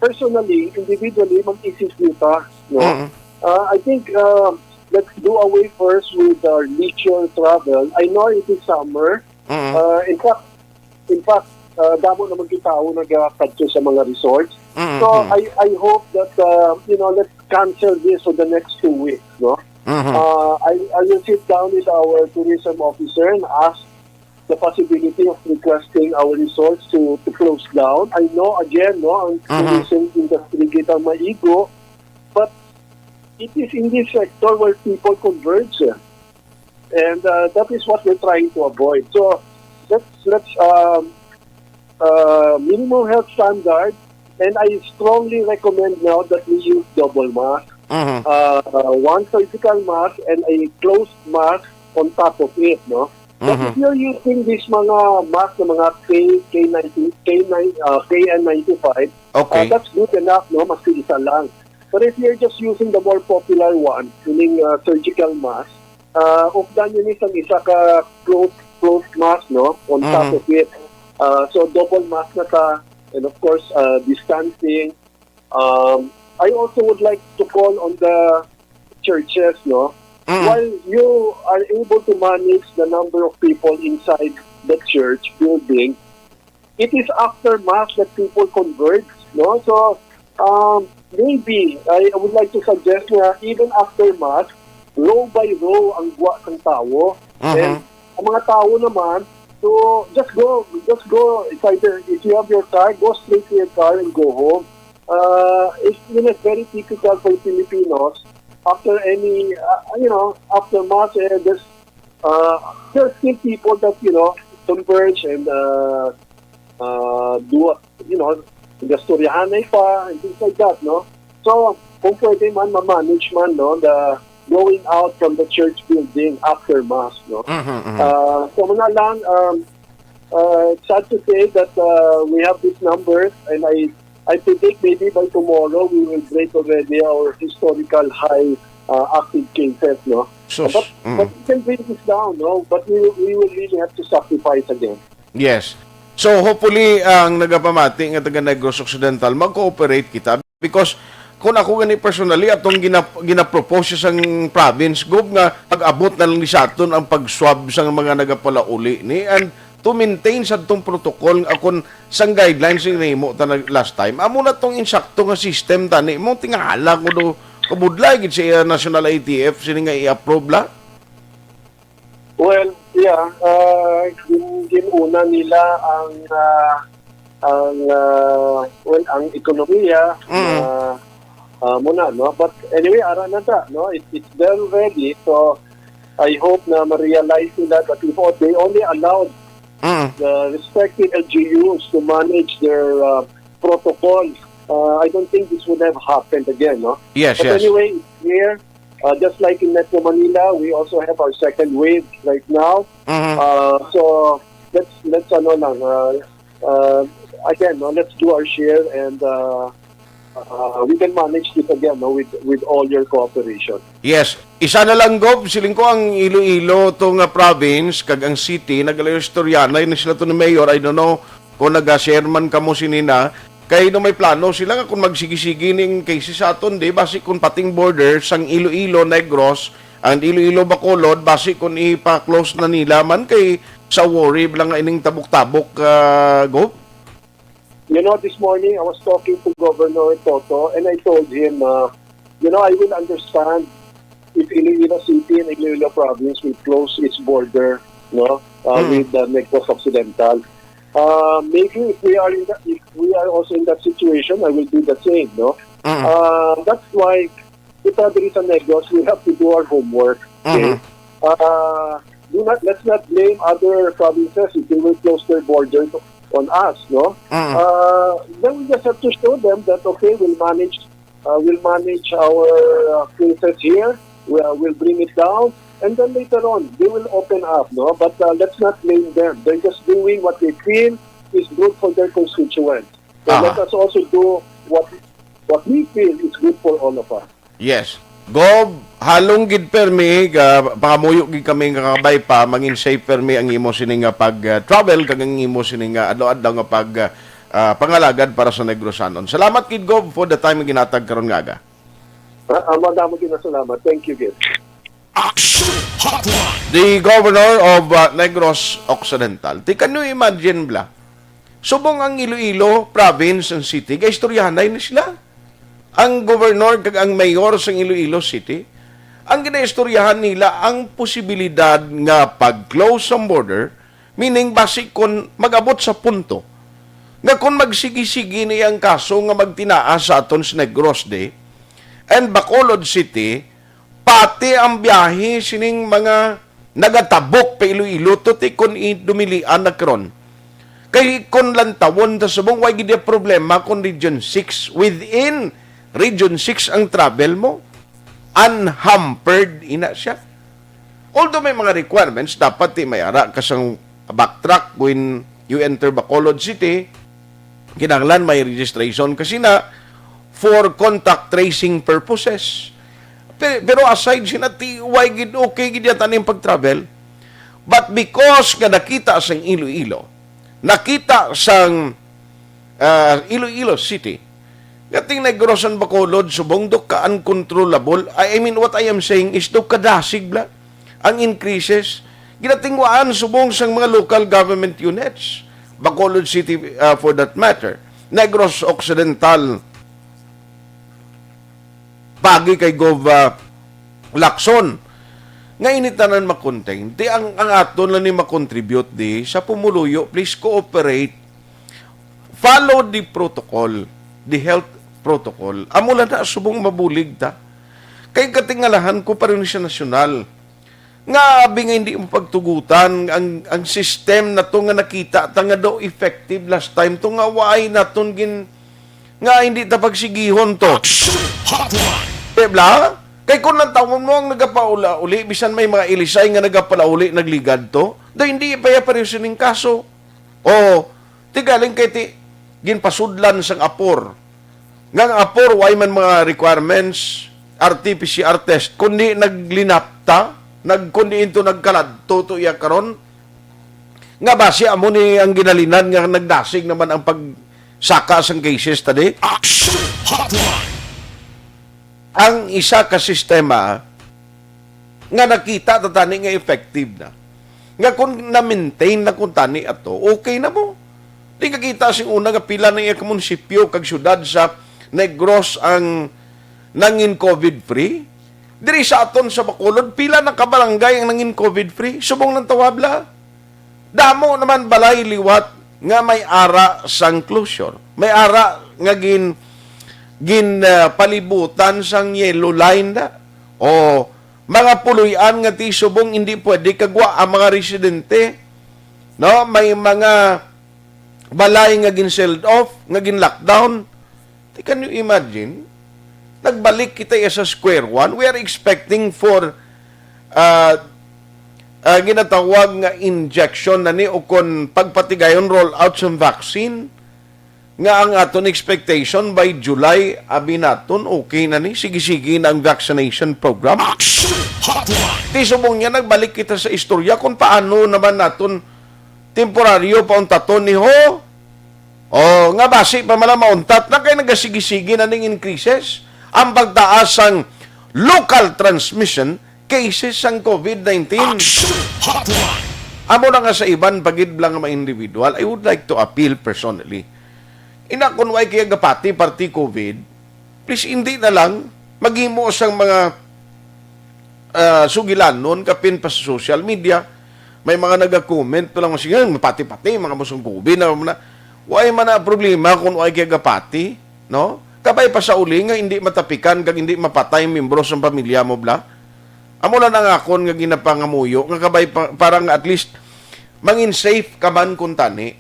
personally, individually, mag-isip kita, no? Mm-mm. Uh, I think uh, let's do away first with our leisure travel. I know it is summer. Mm-mm. Uh, in fact, in fact, uh, damo naman kita tao nagakadto sa mga resorts. Mm-mm. So I I hope that uh, you know, let's cancel this for the next two weeks, no? Mhm. Uh, I, I will sit down with our tourism officer and ask the possibility of requesting our resorts to, to close down. I know, again, no, ang Mhm. tourism industry kita maigo, but it is in this sector where people converge. Eh. And uh, that is what we're trying to avoid. So let's, let's um, uh, minimum health standard, and I strongly recommend now that we use double mask. Mhm. Uh, one surgical mask and a closed mask on top of it, no? But Mhm. if you're using this mga mask na mga K, K ninety, K nine, uh, K N ninety-five, uh, Okay. that's good enough, no? Maski isa lang. But if you're just using the more popular one, meaning uh, surgical mask, uh, updan yun isang isa ka cloth, cloth mask, no? On top Mhm. of it. Uh, so double mask na ta, and of course, uh, distancing. Um, I also would like to call on the churches, no? Mm. While you are able to manage the number of people inside the church building, it is after mass that people converge, no? So, um, maybe, I would like to suggest na even after mass, row by row ang gwa sang tawo. Mhm. And ang mga tawo naman, so just go, just go, it's either if you have your car, go straight to your car and go home. Uh, it's, you know, it's very typical for Filipinos after any, uh, you know, after mass, eh, there's, uh, there's still people that, you know, converge and, uh, uh, do, you know, gastoryahanay pa and things like that, no? So, kung pwede man, ma-manage man, no, the going out from the church building after mass, no? Mhm, mhm. Uh, so, muna lang, um, uh, it's sad to say that, uh, we have these numbers, and I I predict maybe by tomorrow we will break already our historical high, uh, active cases, no? Sus. But, Mm. but we can bring this down, no? But we will, we will really have to sacrifice again. Yes. So, hopefully, ang nagapamati nga taga Negros Occidental, mag-cooperate kita. Because, kung ako gani personally, atong gina, ginapropose sang province, Gob, nga pag-abot na lang ni sa aton ang pag-swab sa mga nagapalauli ni, and to maintain sa atong protocol, akon sang guidelines nga nahimo ta na last time. Amo na tong insakto nga system tani mo, tingala ko do, kabudlay gid sa, uh, National I T F, sini nga i-approve la. Well, yeah, uh, gin, ginuna nila ang, uh, ang, uh, well, ang ekonomiya, Mm. uh, uh, muna, no? But anyway, ara na ta, no? It, it's done already, so I hope na ma-realize nila that if they only allowed Mm. the respective L G Us to manage their, uh, protocols, uh, I don't think this would have happened again, no? Yes, But yes. Anyway, it's here. Uh, just like in Metro Manila, we also have our second wave right now. Mhm. Uh, so let's let's ano lang, uh, uh, again, no, let's do our share, and uh, uh, we can manage this again, no, with with all your cooperation. Yes. Isa na lang, Gob, siling ko ang Iloilo to nga province kag ang city, nagalayo istoryanay na sila to ni Mayor. I don't know kung naga-share man kamo sini na. Kay no may plano sila nga kung magsigi-sigi ning cases sa aton, di, basi kung pating border sang Iloilo, Negros, ang Iloilo, Bacolod, basi kung ipa-close na nila man kay sa worry lang nga ining tabok-tabok, ah, Gob? You know, this morning I was talking to Governor Toto, and I told him, uh, you know, I will understand if Iloilo City and Iloilo Province will close its border, no, uh, Mm. with the Negros Occidental. Uh, maybe if we are in that, if we are also in that situation, I will do the same, no. Mm. Uh, that's why kita diri sa Negros, we have to do our homework. Okay? Mhm. Uh, do not, let's not blame other provinces if they will close their border on us, no? Mm. Uh, then we just have to show them that, okay, we'll manage, uh, we'll manage our, uh, cases here. We'll, we'll bring it down, and then later on they will open up, no? But, uh, let's not blame them. They're just doing what they feel is good for their constituents. So Aha. Let us also do what what we feel is good for all of us. Yes. Gob, halong gid permi, ga, pakamuyo gid kami nga kabay pa, mangin safe permi ang imo sini nga pag, ah, travel, kag ang imo sini nga adlaw-adlaw nga pag, ah, ah, pangalagad para sa Negrosanon. Salamat gid, Gob, for the time nga ginatag karon nga aga. Ah, ah, madamo gid na salamat. Thank you, gid. Action Hotline. The Governor of, uh, Negros Occidental. Ti, can you imagine, bla? Subong ang Iloilo province and city, gaistoryahanay na sila. Ang governor kag ang mayor sang Iloilo City, ang ginaistoryahan nila ang posibilidad nga pag-close ang border, meaning basi kon mag-abot sa punto nga kon magsigi-sigi ni ang kaso nga magtinaa sa aton sa Negros de and Bacolod City, pati ang biyahe sining mga nagatabok pa Iloilo to ti kon idumilian na karon. Kay kon lantawon ta subong, way gid problema kon Region six, within Region six ang travel mo, unhampered ina siya. Although may mga requirements, dapat ti may ara ka sang backtrack when you enter Bacolod City, kinahanglan may registration kasi na for contact tracing purposes. Pe-, pero aside sina ti, way gid, okay gid yata ning pag-travel. But because nga nakita sang Iloilo, nakita sang, ah, Iloilo City, nga ting Negros and Bacolod subong do ka uncontrollable. I, I mean, what I am saying is do kadasig bla ang increases. Ginatingwaan subong sang mga local government units, Bacolod City, ah, for that matter, Negros Occidental, pagi kay Gov, ah, Lacson, nga ini tanan ma-contain. Ti ang, ang aton lang ni ma-contribute di sa pumuluyo, please cooperate. Follow the protocol, the health protocol. Amo lang na subong mabulig ta. Kay katingalahan ko pa rin siya nasyonal. Nga abi nga hindi mo pagtugutan ang, ang system na to nga nakita ta nga daw effective last time to nga waay naton gin-, nga hindi ta pagsigihon to. Action Hotline. Di bla? Kay kung nantawon mo ang nagapaula-uli, bisan may mga ilisay nga nagapalauli, nagligad to, daw hindi pa iya pareho sining kaso. O, ti galing kay ti, ginpasudlan sang apor. Nga ang apor, way man mga requirements, R T P C R test, kundi naglinapta, nag, kundi into nagkaladto to iya karon. Nga basi amo ni ang ginhalinan nga nagdasig naman ang pagsaka sang cases tadi. Action Hotline. Ang isa ka sistema nga nakita ta tani nga effective na. Nga kung na-maintain na kung tani ato, okay na mo. Di ka kita sing una nga pila na iya ka munisipyo kag syudad sa Negros ang nangin COVID-free? Diri sa aton sa Bacolod, pila na ka barangay ang nangin COVID-free? Subong ng tawabla. Damo naman balay liwat nga may ara sang closure. May ara nga gin-, gin, ah, palibutan sang yellow line na. O mga puloy-an nga ti subong hindi pwede kagwa ang mga residente. No, may mga balay nga gin-sealed off, nga gin-lockdown. Ti, can you imagine? Nagbalik kita iya sa square one. We are expecting for, ah, ah, ginatawag nga injection na ni o kon pagpatigayon, roll out sa vaccine. Nga ang aton expectation by July, abi naton, okay na ni, sige-sige na ang vaccination program. Action Hotline. Ti subong niya, nagbalik kita sa istorya kung paano naman naton temporaryo pauntaton ni ho. O, nga basi pa man lang mauntat na kay nagasigi-sigi na ning increases. Ang pagtaas sang local transmission cases sang COVID nineteen. Action Hotline. Amo na nga sa iban pa gid lang nga mga individual, I would like to appeal personally. Ina, kung way kaya gapati party COVID, please, hindi na lang maghimo sang mga, ah, sugilanon kapin pa sa social media. May mga naga-comment pa lang, "Sige, mapati-pati, mga musong kubi na, na." Way man na problema kung way kaya gapati, no? Kabay pa sa uli nga hindi matapikan kag hindi mapatay ang miyembro sang pamilya mo, bla. Amo lang ang akon nga ginapangamuyo, nga kabay pa, para nga at least mangin safe ka man kung tani.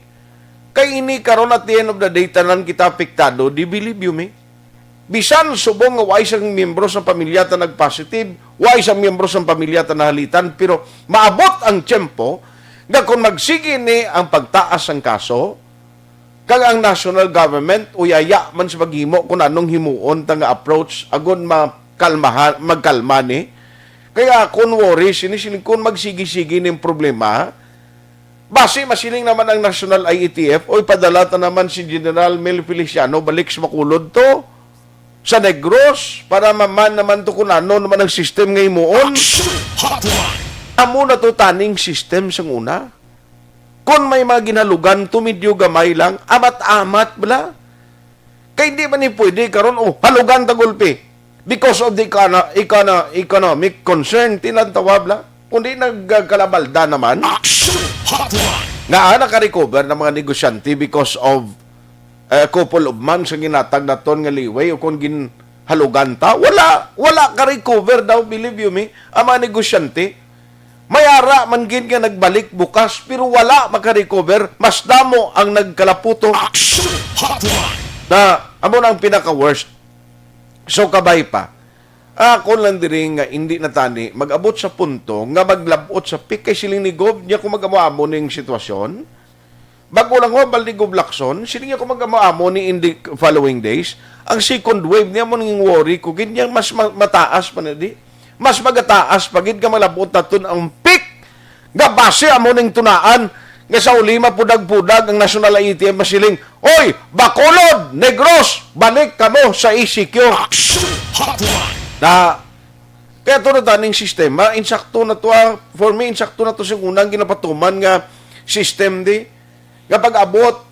Kay ini karon, at the end of the day, tanan kita apektado, di, believe you me. Bisan subong nga way sang miyembro sang pamilya ta nag-positive, way sang miyembro sang pamilya ta nahalitan, pero maabot ang tiyempo nga kung magsigi ni ang pagtaas sang kaso, kag ang national government uyaya man sa paghimo kung anong himuon ta nga approach agud makalmahan, magkalma ni. Kaya akon worry sini, siling, kung magsigi-sigi ning problema, basi masiling naman ang National I A T F, "Oy, padala ta naman si General Mel Feliciano balik sa Bacolod to, sa Negros, para maman naman to kung ano naman ang system nga himuon." Action Hotline. Amo na to taning system sang una. Kung may mga ginhalugan to, medyo gamay lang, amat-amat bala. Kay hindi man ni pwede karon, oh, halugan ta gulpi because of the econo-, econo-, economic concern, tinatawag la. Kundi nagkalabalda naman. Action Hotline. Nga, ah, naka-recover ng mga negosyante because of, eh, couple of months ang ginatag naton nga liway o kung ginhalugan ta. Wala, wala ka-recover daw, believe you me, ang mga negosyante. May ara man gid nga nagbalik bukas, pero wala maka-recover. Mas damo ang nagkalaputo. Action Hotline. Na, amo na ang pinaka-worst. So, kabay pa. Ako lang diri nga hindi na tani mag-abot sa punto nga maglabot sa peak kay siling ni Gov niya kung mag-amo-amo ning sitwasyon. Bago lang ho, Baldi Gov Lacson, siling niya kung mag-amo-amo ni in the following days. Ang second wave niya mo nang worry ko, gid niya mas ma-, mataas pa na di. Mas magataas pa gid nga malabot naton ang peak nga base amo ning tunaan nga sa uli mapudag-pudag ang National I A T F masiling, "Oy, Bacolod, Negros, balik kamo sa E C Q." Action Hotline. Na, kaya to na taning sistema, insakto na to, ah, for me, insakto na to sa unang ginapatuman nga system di, nga pag-abot,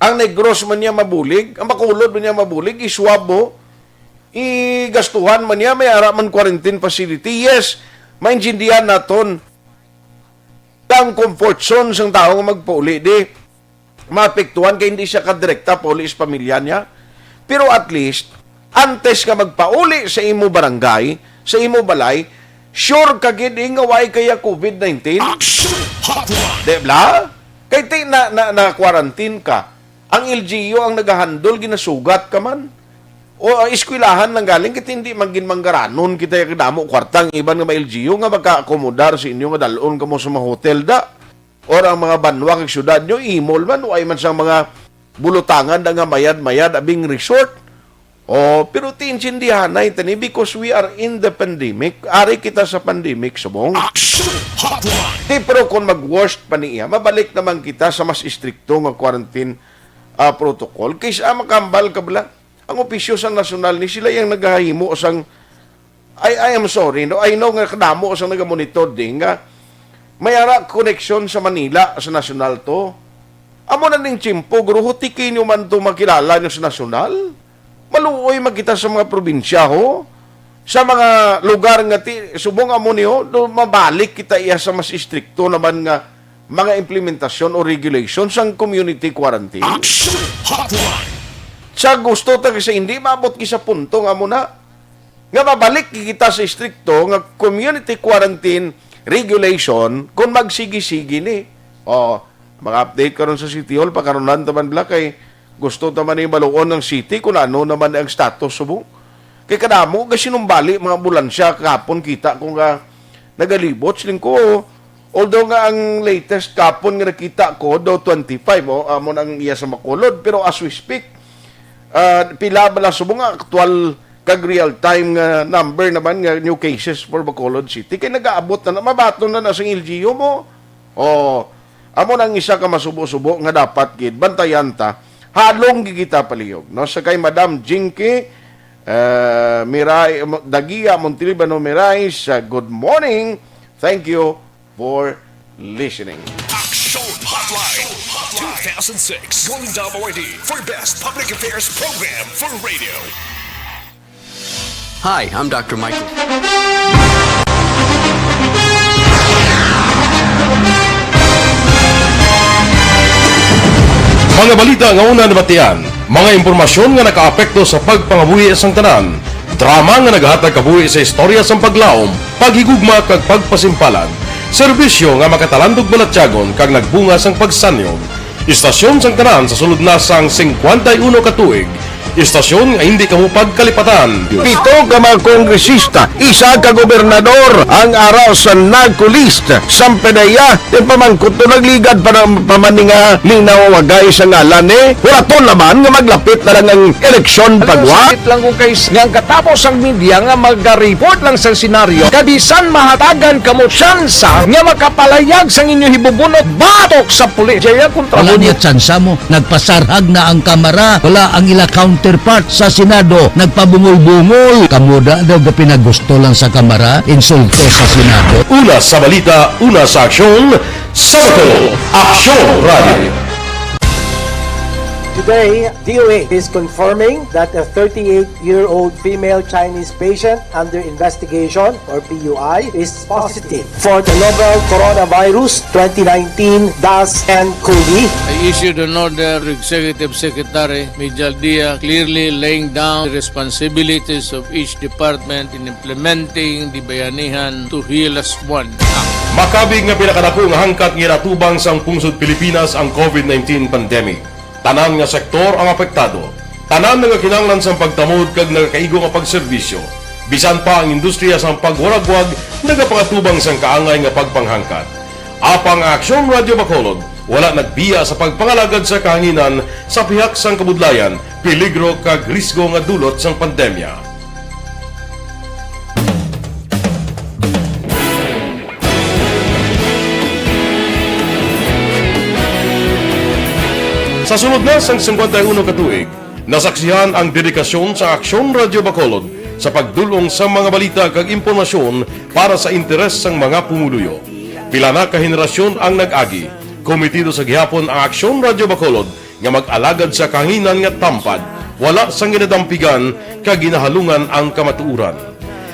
ang Negros man niya mabulig, ang Bacolod man niya mabulig, iswab mo, igastuhan man niya, may ara man quarantine facility. Yes, maintindihan naton ang comfort zone sang tawo nga magpauli di maapektuhan kay hindi siya kadirekta pauli sa pamilya niya. Pero at least, Antes nga magpauli sa imo barangay, sa imo balay, sure ka gid, eh, nga way kaya covid nineteen? Action Hotline! Di ba? Kay ti na, na, na-quarantine ka. Ang L G U ang nagahandle, ginasugat ka man. O ang eskwelahan lang galing, kay hindi man gid manggaranon kita yung damo kwarta ang iban nga mga L G U nga magkaakomodar sa inyo nga dalon kamo sa mga hotel da. Or ang mga banwa kag syudad nyo, imol man, o ay man sang mga bulutangan da nga mayad-mayad, abing resort. Oh, pero ti intindihanay tani because we are in the pandemic. Ari kita sa pandemic, subong. Action Hotline! Ti, pero kung mag-worst pa niya, mabalik naman kita sa mas istrikto nga quarantine, ah, protocol. Kaysa, ah, makambal ka bala. Ang opisyo sa nasyonal ni sila yung naghahimo sang, I, I am sorry, no? I know nga kadamo sang nagamonitor din nga may ara koneksyon sa Manila, sa nasyonal to. Amo na ning tiyempo, guro, hutiki nyo man to makilala nyo sa nasyonal. Maluoy man kita sa mga probinsya, ho. Sa mga lugar nga ti, subong amo niyo, do, mabalik kita iya sa mas istrikto naman nga mga implementasyon o regulation sang community quarantine. Action Hotline! Sa gusto ta kasi hindi maabot ki sa punto nga amo na nga mabalik kita sa istrikto nga community quarantine regulation kung magsigi-sigi ni. O, mga update karon sa City Hall, pakarunan ta man bala kay gusto ta man ni maluon ang city kung ano naman ang status subong. Kay kadamo kay sinumbali mga ambulansya kahapon kita ko nga nagalibot siling ko. Although nga ang latest kahapon nga nakita ko daw twenty-five, o, amo na ang iya sa Bacolod. Pero as we speak, ah, pila bala subong nga aktual kag real time nga number naman nga new cases for Bacolod City. Kay nagaabot na, na mabaton na na sang L G U mo. O, amo na ang isa ka masubo-subo nga dapat gid bantayan ta. Halong gid kita palihog, no? Sa kay Madam Jinky, eh, Miray, Mo-, Dagia Montelibano Miray, sa good morning. Thank you for listening. Action Hotline, two thousand six, Golden Dome Awardee for Best Public Affairs Program for Radio. Hi, I'm Doctor Michael. Mga balita nga una nabatian, mga impormasyon nga nakaapekto sa pagpangabuhi sang tanan, drama nga nagahatag kabuhi sa istorya sang paglaom, paghigugma kag pagpasimpalan, serbisyo nga makatalandog balatyagon kag nagbunga sang pagsanyog. Istasyon sang tanan sa sulod na sang singkwenta y uno ka tuig. Istasyon nga hindi kamo pagkalipatan. Pito ka mga kongresista, isa ka gobernador, ang ara sa NAGCO list. Sampedeya, di pa man kuto nagligad pa, na, pa man ni nga linawagay sa ngalan ni. Huraton naman nga maglapit na lang ang eleksyon. Alam mo, pagwa. Sakit lang kung kay s-, nga ang katapos ang media nga maga-report lang sa senaryo, kabisan mahatagan kamo tsansa nga makapalayag sang inyo hibubunot batok sa pulis. Jaya kontra Wala mo niya tsansa mo. Nagpasarhag na ang Kamara. Wala ang ila counterpart sa Senado. Nagpabungol-bungol. Kamo da daw gapinagusto lang sa Kamara. Insulto sa Senado. Una sa balita, una sa aksyon, sa Bacolod, Aksyon Radio. Today, D O A is confirming that a thirty-eight-year-old female Chinese patient under investigation, or P U I, is positive for the novel coronavirus twenty nineteen dash N cov. I issued an order to Executive Secretary Mijal Dia, clearly laying down the responsibilities of each department in implementing the Bayanihan to Heal as One Act. Makabig nga pinakadako nga hangkat nga ginatubang sang pungsod Pilipinas ang covid nineteen pandemic. Tanan nga sektor ang apektado. Tanan nagakinahanglan sang pagtamod kag nagakaigo nga pagserbisyo. Bisan pa ang industriya sang pagwaragwag nagapangatubang sang kaangay nga pagpanghangkat. Apang ang Aksyon Radio Bacolod wala nagbiya sa pagpangalagad sa kahanginan sa pihak sang kabudlayan, peligro kag risgo nga dulot sang pandemya. Sa sulod na sang singkwenta y uno ka tuig, nasaksihan ang dedikasyon sa Aksyon Radio Bacolod sa pagdul-ong sa mga balita kag impormasyon para sa interes sang mga pumuluyo. Pila na ka henerasyon ang nag-agi. Kometido sa gihapon ang Aksyon Radio Bacolod nga mag-alagad sa kahanginan nga tampad, wala sang ginadampigan kag ginahalungan ang kamatuoran.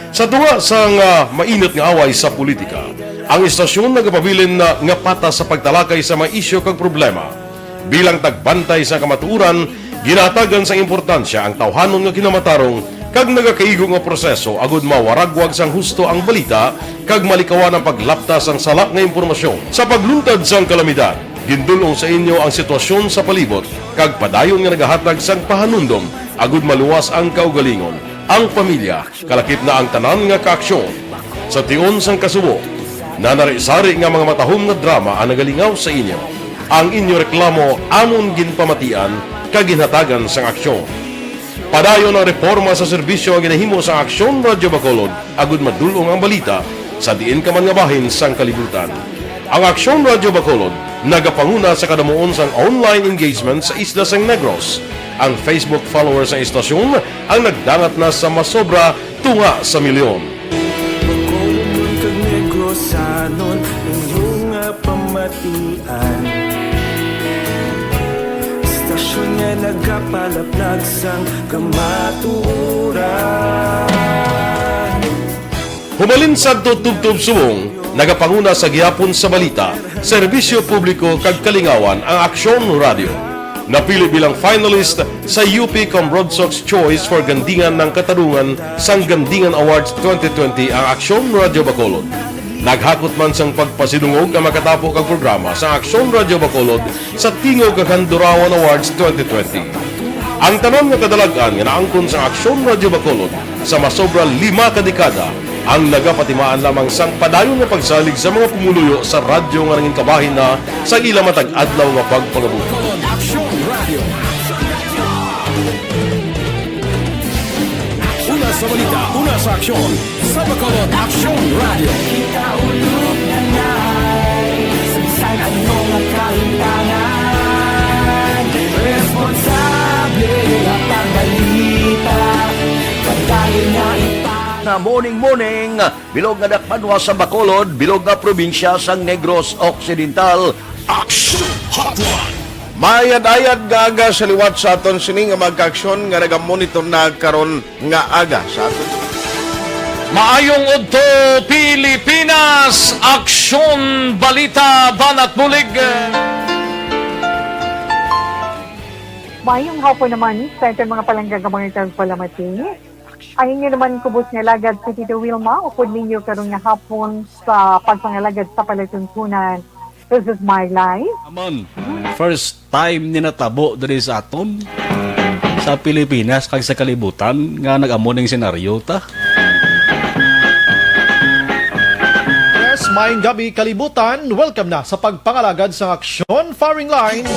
Sa tunga sang, ah, mainit nga away sa politika, ang istasyon nagapabilin na nga patas sa pagtalakay sa mga isyu kag problema. Bilang tagbantay sa kamatuoran, Ginahatagan sang importansya ang tawhanon nga kinamatarong kag nagakaigo nga proseso agud mawaragwag sang husto ang balita kag malikawan ang paglapta sang sala nga impormasyon. Sa pagluntad sang kalamidad, gindul-ong sa inyo ang sitwasyon sa palibot kag padayon nga nagahatag sang pahanumdom agud maluwas ang kaugalingon, ang pamilya, kalakip na ang tanan nga kaaksyon. Sa tion sang kasubo, nanari-sari nga mga matahom nga drama ang nagalingaw sa inyo. Ang inyo reklamo amon ginpamatian kag ginhatagan sang aksyon. Padayon ang reporma sa serbisyo nga ginahimo sang Aksyon Radyo Bacolod agud madul-ong ang balita sa diin ka man nga bahin sang kalibutan. Ang Aksyon Radyo Bacolod nagapanguna sa kadamuon sang online engagement sa isla sang Negros. Ang Facebook followers sang istasyon ang nagdangat na sa masobra tunga sa milyon. Bacolodnon kag Negrosanon, inyo nga pamatian. Istasyon nga nagapalaplag sang kamatuoran. Humalin sadto tubtob subong, nagapanguna sa gihapon sa balita, serbisyo publiko kag kalingawan ang Aksyon Radyo. Napili bilang finalist sa U P Comrod Sox Choice for Gandingan ng Katarungan sang Gandingan Awards twenty twenty ang Aksyon Radyo Bacolod. Naghakot man sang pagpasidungog nga makatapo kag programa sa Aksyon Radyo Bacolod sa Tingog kag Handurawan Awards twenty twenty. Ang tanan nga kadalag-an nga naangkon sang Aksyon Radyo Bacolod sa masobra lima ka dekada ang nagapatimaan lamang sang padayon nga pagsalig sa mga pumuluyo sa radyo nga nangin kabahin na sa ila matag adlaw nga pagpangabuhi. Aksyon Radyo. Una sa balita, una sa aksyon, sa Bacolod Aksyon Radyo. Kita ulog na nai, sa bisan ano nga kalimtangan, responsable nga pagbalita, padayon nga ipa- Na morning, morning, bilog nga dakbanwa sa Bacolod, bilog nga probinsya sang Negros Occidental. Aksyon Hotline. Maayad-ayad nga aga sa liwat sa aton sini nga mga kaaksyon nga nagamonitor na karon nga aga sa aton. Maayong udto, Pilipinas! Aksyon, balita, banat bulig. Maayong hapon naman sa aton mga palangga nga mga tagpalamati. Ang inyo naman kubos nga alagad si Tito Wilma, upod ninyo karon nga hapon sa pagpangalagad sa palatuntunan. This is my life. Amon, first time ni natabo diri sa aton, sa Pilipinas kag sa kalibutan nga nag-amo ning senaryo ta. Yes, maayong gabi, kalibutan. Welcome na sa pagpangalagad sang aksyon, firing line.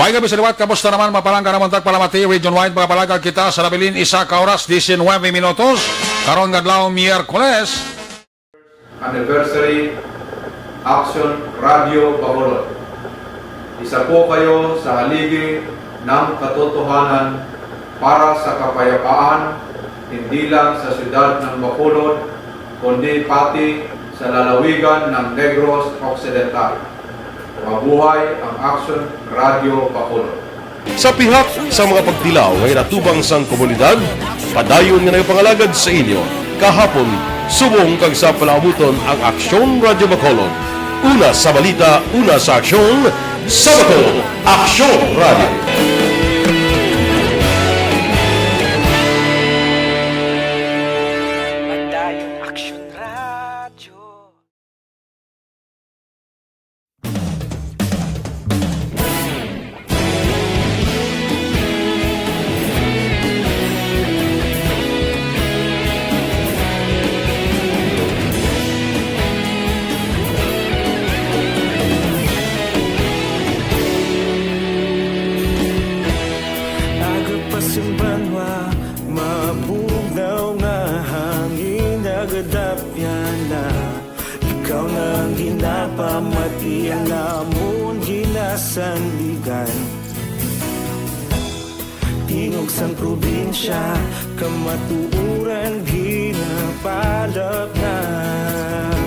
Maayong gabi sa liwat. Kamusta naman, mga palangga namon tagpalamati, region wide, mga palangga kita sa nabilin, isa ka oras, diecinuebe minutos. Karon nga adlaw, Miyerkules. Anniversary, Aksyon Radyo Bacolod. Isa po kayo sa haligi ng katotohanan para sa kapayapaan, hindi lang sa siyudad ng Bacolod, kundi pati sa lalawigan ng Negros Occidental. Mabuhay ang Aksyon Radyo Bacolod. Sa pihak sa mga pagtilaw nga ginatubang sang komunidad, padayon nga nagapangalagad sa inyo kahapon, subong kag sa palaabuton ang Aksyon Radyo Bacolod. Una sa balita, una sa aksyon, sa Bacolod, Aksyon Radyo. Padayon Aksyon Radyo. Aga pa sing banwa, mabugnaw nga hangin, nagadapyan na. Ikaw na ang ginapamati, ang amon ginasandigan. Tingog sang probinsya, kamatuoran ginapalapnag.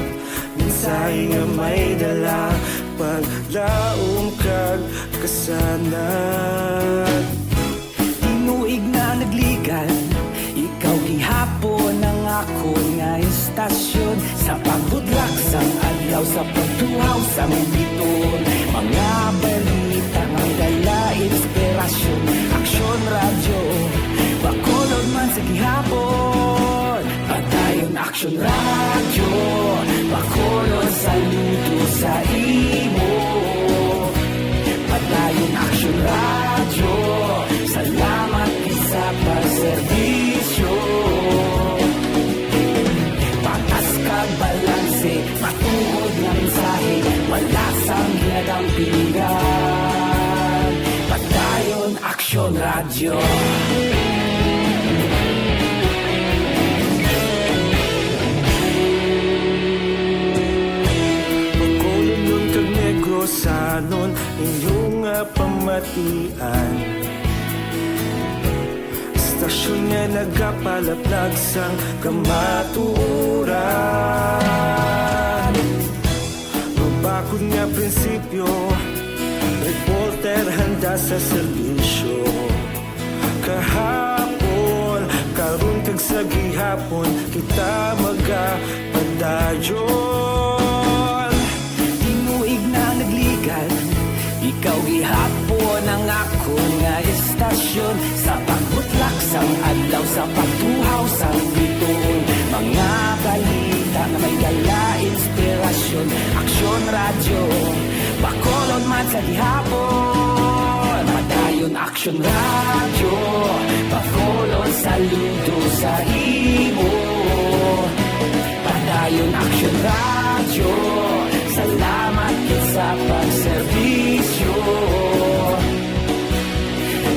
Mensahe nga may dala, paglaom kag kasanag. Tinuig na nagligan, ikaw gihapon ang akon nga istasyon. Sa pagbudlak sang adlaw, sa pagtuhaw sang biton, mga balita nga dala, it's Radyo, Bacolod, saludo sa imo. Padayon Aksyon Radyo, salamat gid sa pagserbisyo. Patas kag balanse, matuod nga mensahe, wala sang ginadampingan. Padayon Aksyon Radyo. Bacolodnon kag Negrosanon, inyo nga pamatian. Estasyon nga nagapalaplag sang kamatuoran. Mabakod nga prinsipyo, reporter handa sa serbisyo. Kahapon, karon kag sa gihapon, kita magapadayon. Tinuig na nagligan, ikaw gihapon ang akon nga estasyon. Sa pagbutlak sang adlaw, sa pagtuhaw sang bituon, mga balita nga may dala inspirasyon. Aksyon Radyo, Bacolod man sa gihapon. Padayon Aksyon Radyo, Bacolod, saludo sa imo. Padayon Aksyon Radyo, salamat gid sa pagserbisyo.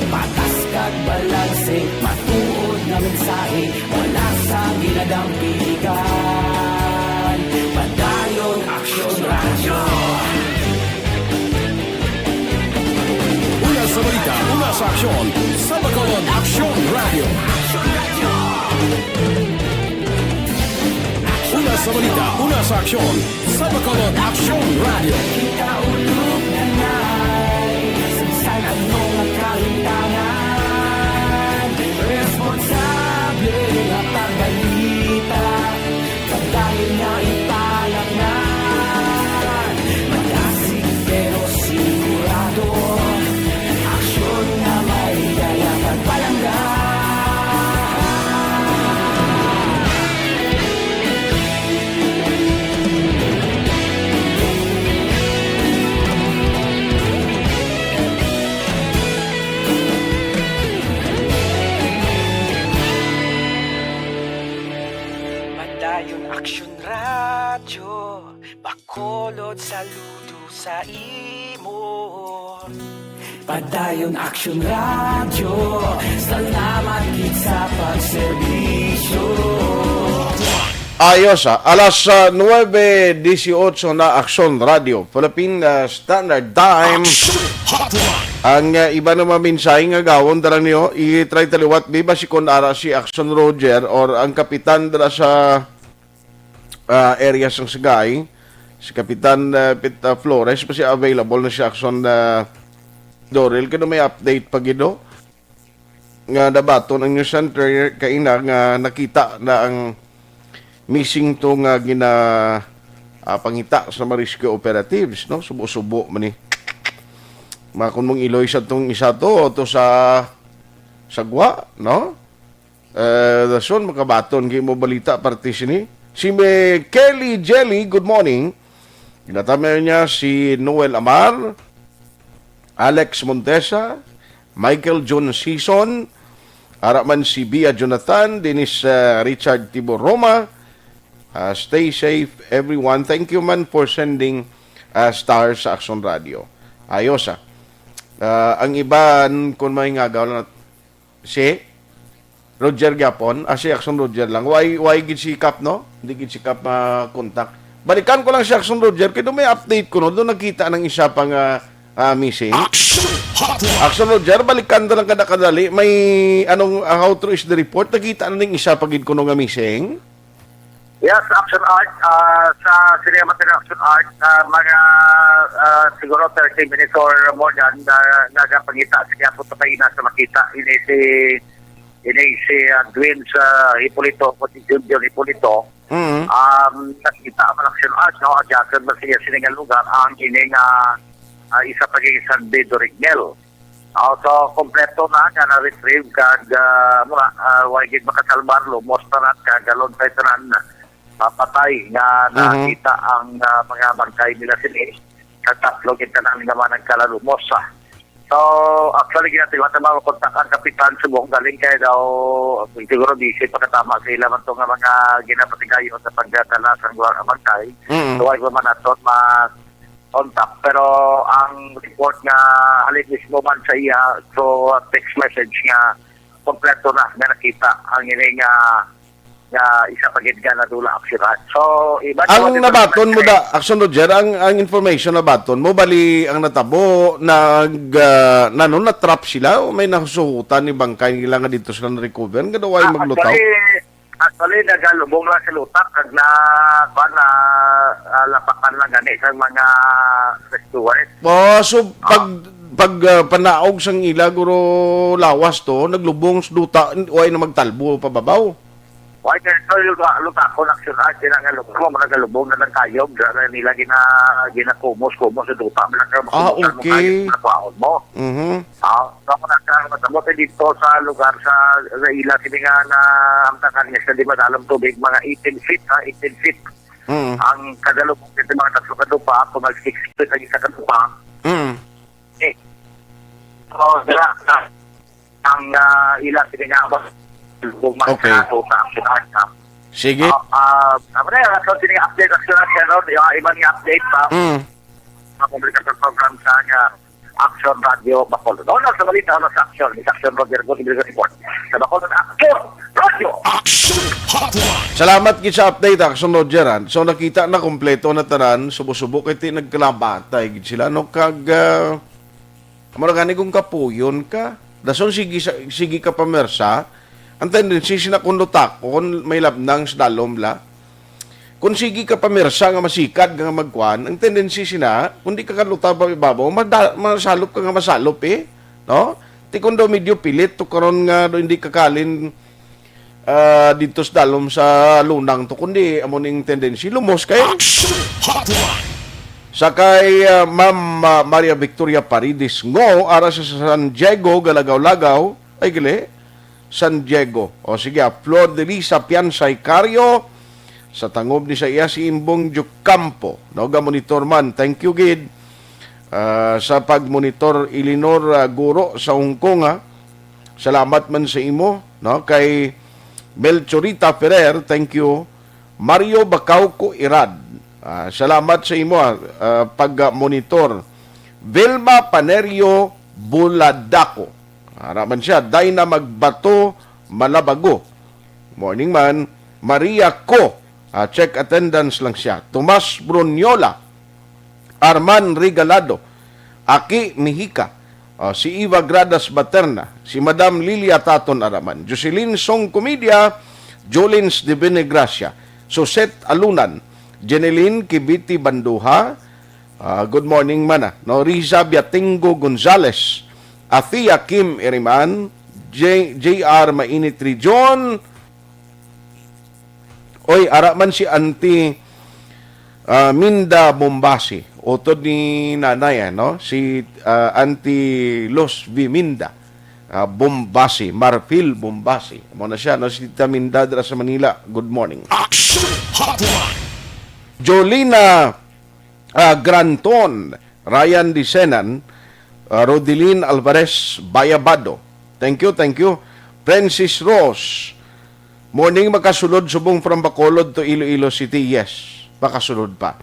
Patas kag balanse, matuod nga mensahe, wala sang ginadampingan. Padayon Aksyon Radyo. Una sa balita, una sa aksyon, sa Bacolod Aksyon Radyo. Una sa balita, una sa aksyon, sa Bacolod Aksyon Radyo. Kita ulog na nay, sa ano nga kahitangan, responsable nga pagbalita. Pagdahil nga ipalaknan, madasig pero sigurado. Aksyon nga may dala pagpalangga. Padayon Aksyon Radyo, Bacolod, saludo sa imo. Padayon Aksyon Radyo, salamat gid sa pagserbisyo. Ayos, ah. Alas, ah, nuebe dieciocho na, Aksyon Radyo, Philippine, ah, Standard Time. Action Hotline. Ang, ah, iba na mga mensahe nga gawon, dala niyo, i-try ta liwat, di ba, si kon ara si Aksyon Roger or ang kapitan dala sa, ah, area sang Sagay, si Kapitan, ah, Pit-, ah, Flores, pa siya available na siya, Aksyon, ah, Dorel, kano may update pa gid, oh? Nga nabaton ang news center kaina nga nakita na ang missing to nga gina, ah, pangita sa mga rescue operatives, no? Subo-subo man ni. Makon mong iloy sa tong isa to, to sa, sa gwa, no? Eh, dason makabaton kay mo balita parte sini. Si May Kelly Jelly, good morning. Ginatamay niya si Noel Amar, Alex Montesa, Michael John Sison, ara man si Bia Jonathan, Dennis, uh, Richard Tibo Roma. Uh, stay safe, everyone. Thank you man for sending, uh, stars sa Aksyon Radio. Ayos, ah. Uh, ang iban, kung may ngagaw lang, si Roger gyapon, ah, si Aksyon Roger lang. Why, why gid si Kap, no? Hindi gid si Kap ma-contact. Balikan ko lang si Aksyon Roger, kay doon may update ko, no? Doon nakita ng isa pa nga, ah, missing. Action Hotline. Aksyon Roger, balikan na lang kada kadali. May anong, ah, how true is the report? Nakita na ning isa pa gid kuno nga missing? Yes, Action Art. Ah, sa Cinema Action Art, ah, mga, ah, siguro thirty minutes or more than, ah, nagapangita sa Quiapo sa Paina sa makita. Ini si, ini si, ah, Dwayne sa Hipolito, o si Junjun Hipolito. Mm. Um, nakita ang Action Art, no? Adjacent ba siya sining lugar, ang ini nga, ah, isa pa kay San Pedro Rignel. Ah, so, kompleto na nga na-retrieve kag, ah, mura, ah, wa gid makasalbar, lumos tanan kag galon pa tanan. Papatay nga Mhm. nakita ang, ah, mga bangkay nila sini. Kag tatlo gid tanan nga mga nagkalalumos, ah. So, actually, ginatiwatan na makontak ang kapitan subong galing kay daw siguro busy pagkatama sa ila man to nga mga ginapatigayon sa pagdadala sa mga bangkay. Mm. So, ay pa man naton ma-contact. Pero ang report nga halin mismo man sa iya, so, text message nga kompleto na nga nakita ang ini nga, nga isa pa gid nga nadula aksyonan. So, iban Ang nabaton mo da, Action Roger, ang, ang information nabaton mo, bali ang natabo, nag, ah, nano, na-trap sila o may nasuhutan ni bangkay nila nga dito sila na-recover? Nga daw ay Ah, maglutaw? actually, actually, nagalubong lang sa lutak, kag na, kuwan, na, ah, lapakan lang gani sa mga rescuers. Oh, so pag, pag, ah, panaog sang ila, guro lawas to, naglubong sa duta, way na magtalbo pababaw? Why kaya ito yung luta, luta ko na action art, yun ang luta mo, mga galubong na nagkayog, na nila gina, ginakumos-kumos sa duta, mga Ah, kamukumos mo okay. Kayog, mga kwaon mo. Mhm. Ah, so ako na sa masamot eh, dito sa lugar sa, sa ila, sini nga na ang takan niya sa di madalong tubig, mga eighteen feet, ha, eighteen feet. Mm. Ang kadalubong dito, mga tatlo ka dupa, kung mag six feet ang isa ka dupa. Mm. Eh. So, dira, ang, ah, ila, sige nga, boss. Kung mas Okay. Sa, sa, sa, sa, Sige. Ah, ah, ano na yan? So, sige, update, action, action, no? Yung iba nga update pa. Mm. Sa public sa program sa nga Action Radio Bacolod. Una sa balita, una sa action. Sa action, Roger, good evening report. Sa Bacolod, Action Radio. Action Hotline. Salamat gid sa update, Action Roger, ah. So, nakita na kompleto na tanan, subo-subo kay ti nagkalabatay gid sila, no? Kag, ah, Mura gani kung kapuyon ka. Dason sige sa, sige ka pamersa. Ang tendency sina kung lutakon, may labnang sa dalom la. Kung sige ka pamersa nga masikad nga magkuan, ang tendency sina, kung di ka kaluta pa ibabaw, mada-, masalop ka nga masalop eh. No? Ti kung daw medyo pilit to karon nga daw hindi ka kalin, ah, dito sa dalom sa lunang to, kundi amo ning tendency, lumos kay Action Hotline. Sa kay, ah, Ma'am, ah, Maria Victoria Paredes Ngo, ara sa San Diego, Galagaw-lagaw, ay gali, San Diego. O sige, ah, Flor de Lisa Piansay Cario, sa tangob ni sa iya si Imbong Jucampo, no, ga monitor man. Thank you gid, ah, sa pag-monitor, Eleanor, ah, Guro sa Hong Kong, ha. Salamat man sa imo, no, kay Melchorita Ferrer, thank you. Mario Bacauco Irad, ah, salamat sa imo, ah, ah, pag-monitor. Vilma Panerio Buladaco, ara man siya. Dina Magbato Malabago, morning man. Maria Co, ah, check attendance lang siya. Tomas Bruniola, Arman Regalado, Aki Mihika, ah, si Eva Gradas Baterna, si Madam Lilia Taton Araman, Jocelyn Song Comedia, Jolins de Benegracia, Suset Alunan, Jeneline Kibiti Banduha, ah, good morning man, ah, no, Riza Biatingo Gonzales, Athea Kim Iriman, J-, J R Mainit Region, Oy, ara man si Auntie, ah, Minda Bombasi, utod ni nanay, ano? Si, ah, Auntie Luz V. Minda, ah, Bombasi, Marfil Bombasi. Amo na siya, no? Si Tita Minda dira sa Manila. Good morning. Action Hotline. Jolina, ah, Granton, Ryan Disenan, ah, Rodelin Alvarez Bayabado. Thank you, thank you. Francis Ross, morning, makasulod subong from Bacolod to Iloilo City. Yes, makasulod pa.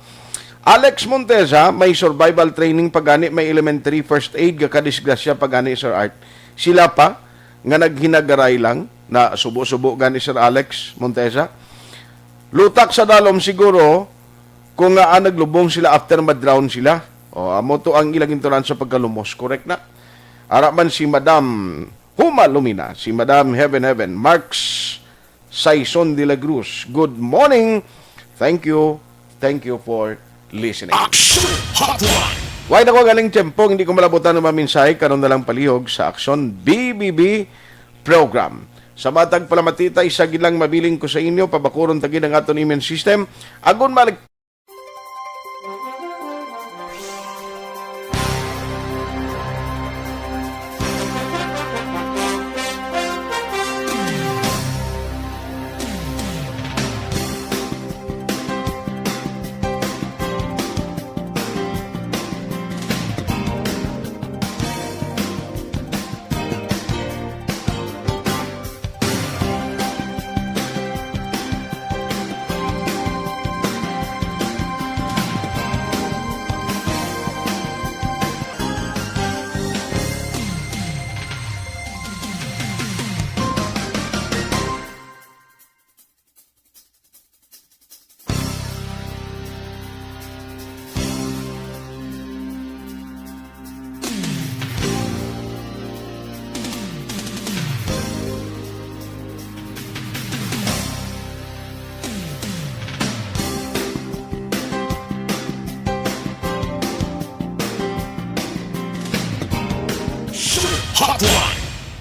Alex Monteza, may survival training pa gani, may elementary first aid, gakadisgrasya pa gani, Sir Art. Sila pa nga naghinagaray lang, na subo-subo gani, Sir Alex Monteza. Lutak sa dalom siguro, kung nga, ah, naglubong sila after ma-drown sila. O, amo to ang ilang inturan sa pagkalumos. Correct na. Ara man si Madam Huma Lumina, si Madam Heaven Heaven, Marks Saison de la Cruz. Good morning. Thank you. Thank you for listening. Action Hotline. Way na ko galing tiyempo, hindi ko malabutan ang mga mensahe. Karon na lang palihog sa Action B B B program. Sa matag palamatita, isa gid lang mabiling ko sa inyo, pabakuron ta gid ang aton immune system. Agon malik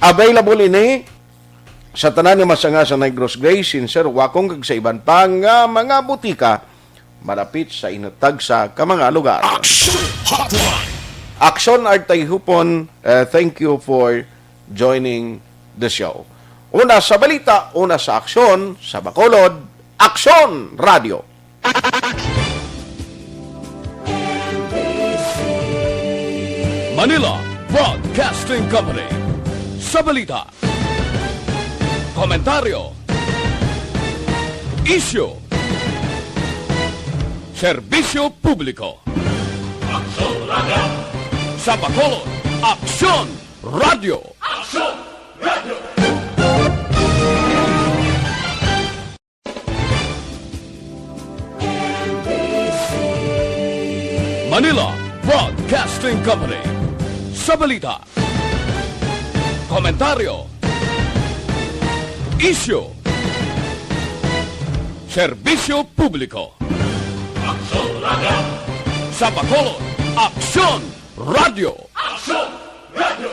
Available ini sa tanan nga masanga sa Negros Gray, Sincero, Wacong, kag sa iban pa nga mga butika malapit sa inyo tagsa ka mga lugar. Action Hotline. Aksyon Artay Hupon, uh, thank you for joining the show. Una sa balita, una sa aksyon, sa Bacolod, Aksyon Radio. Manila Broadcasting Company. Sa balita, komentaryo, isyu, serbisyo publiko. Aksyon Radio. Sa Bacolod, Aksyon Radio. Aksyon Radio. Manila Broadcasting Company. Sa balita, komentaryo, isyu, serbisyo publiko. Aksyon Radio. Sa Bacolod, Aksyon Radio. Aksyon Radio.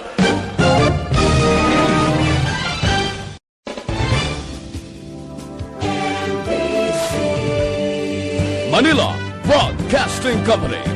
Manila Broadcasting Company.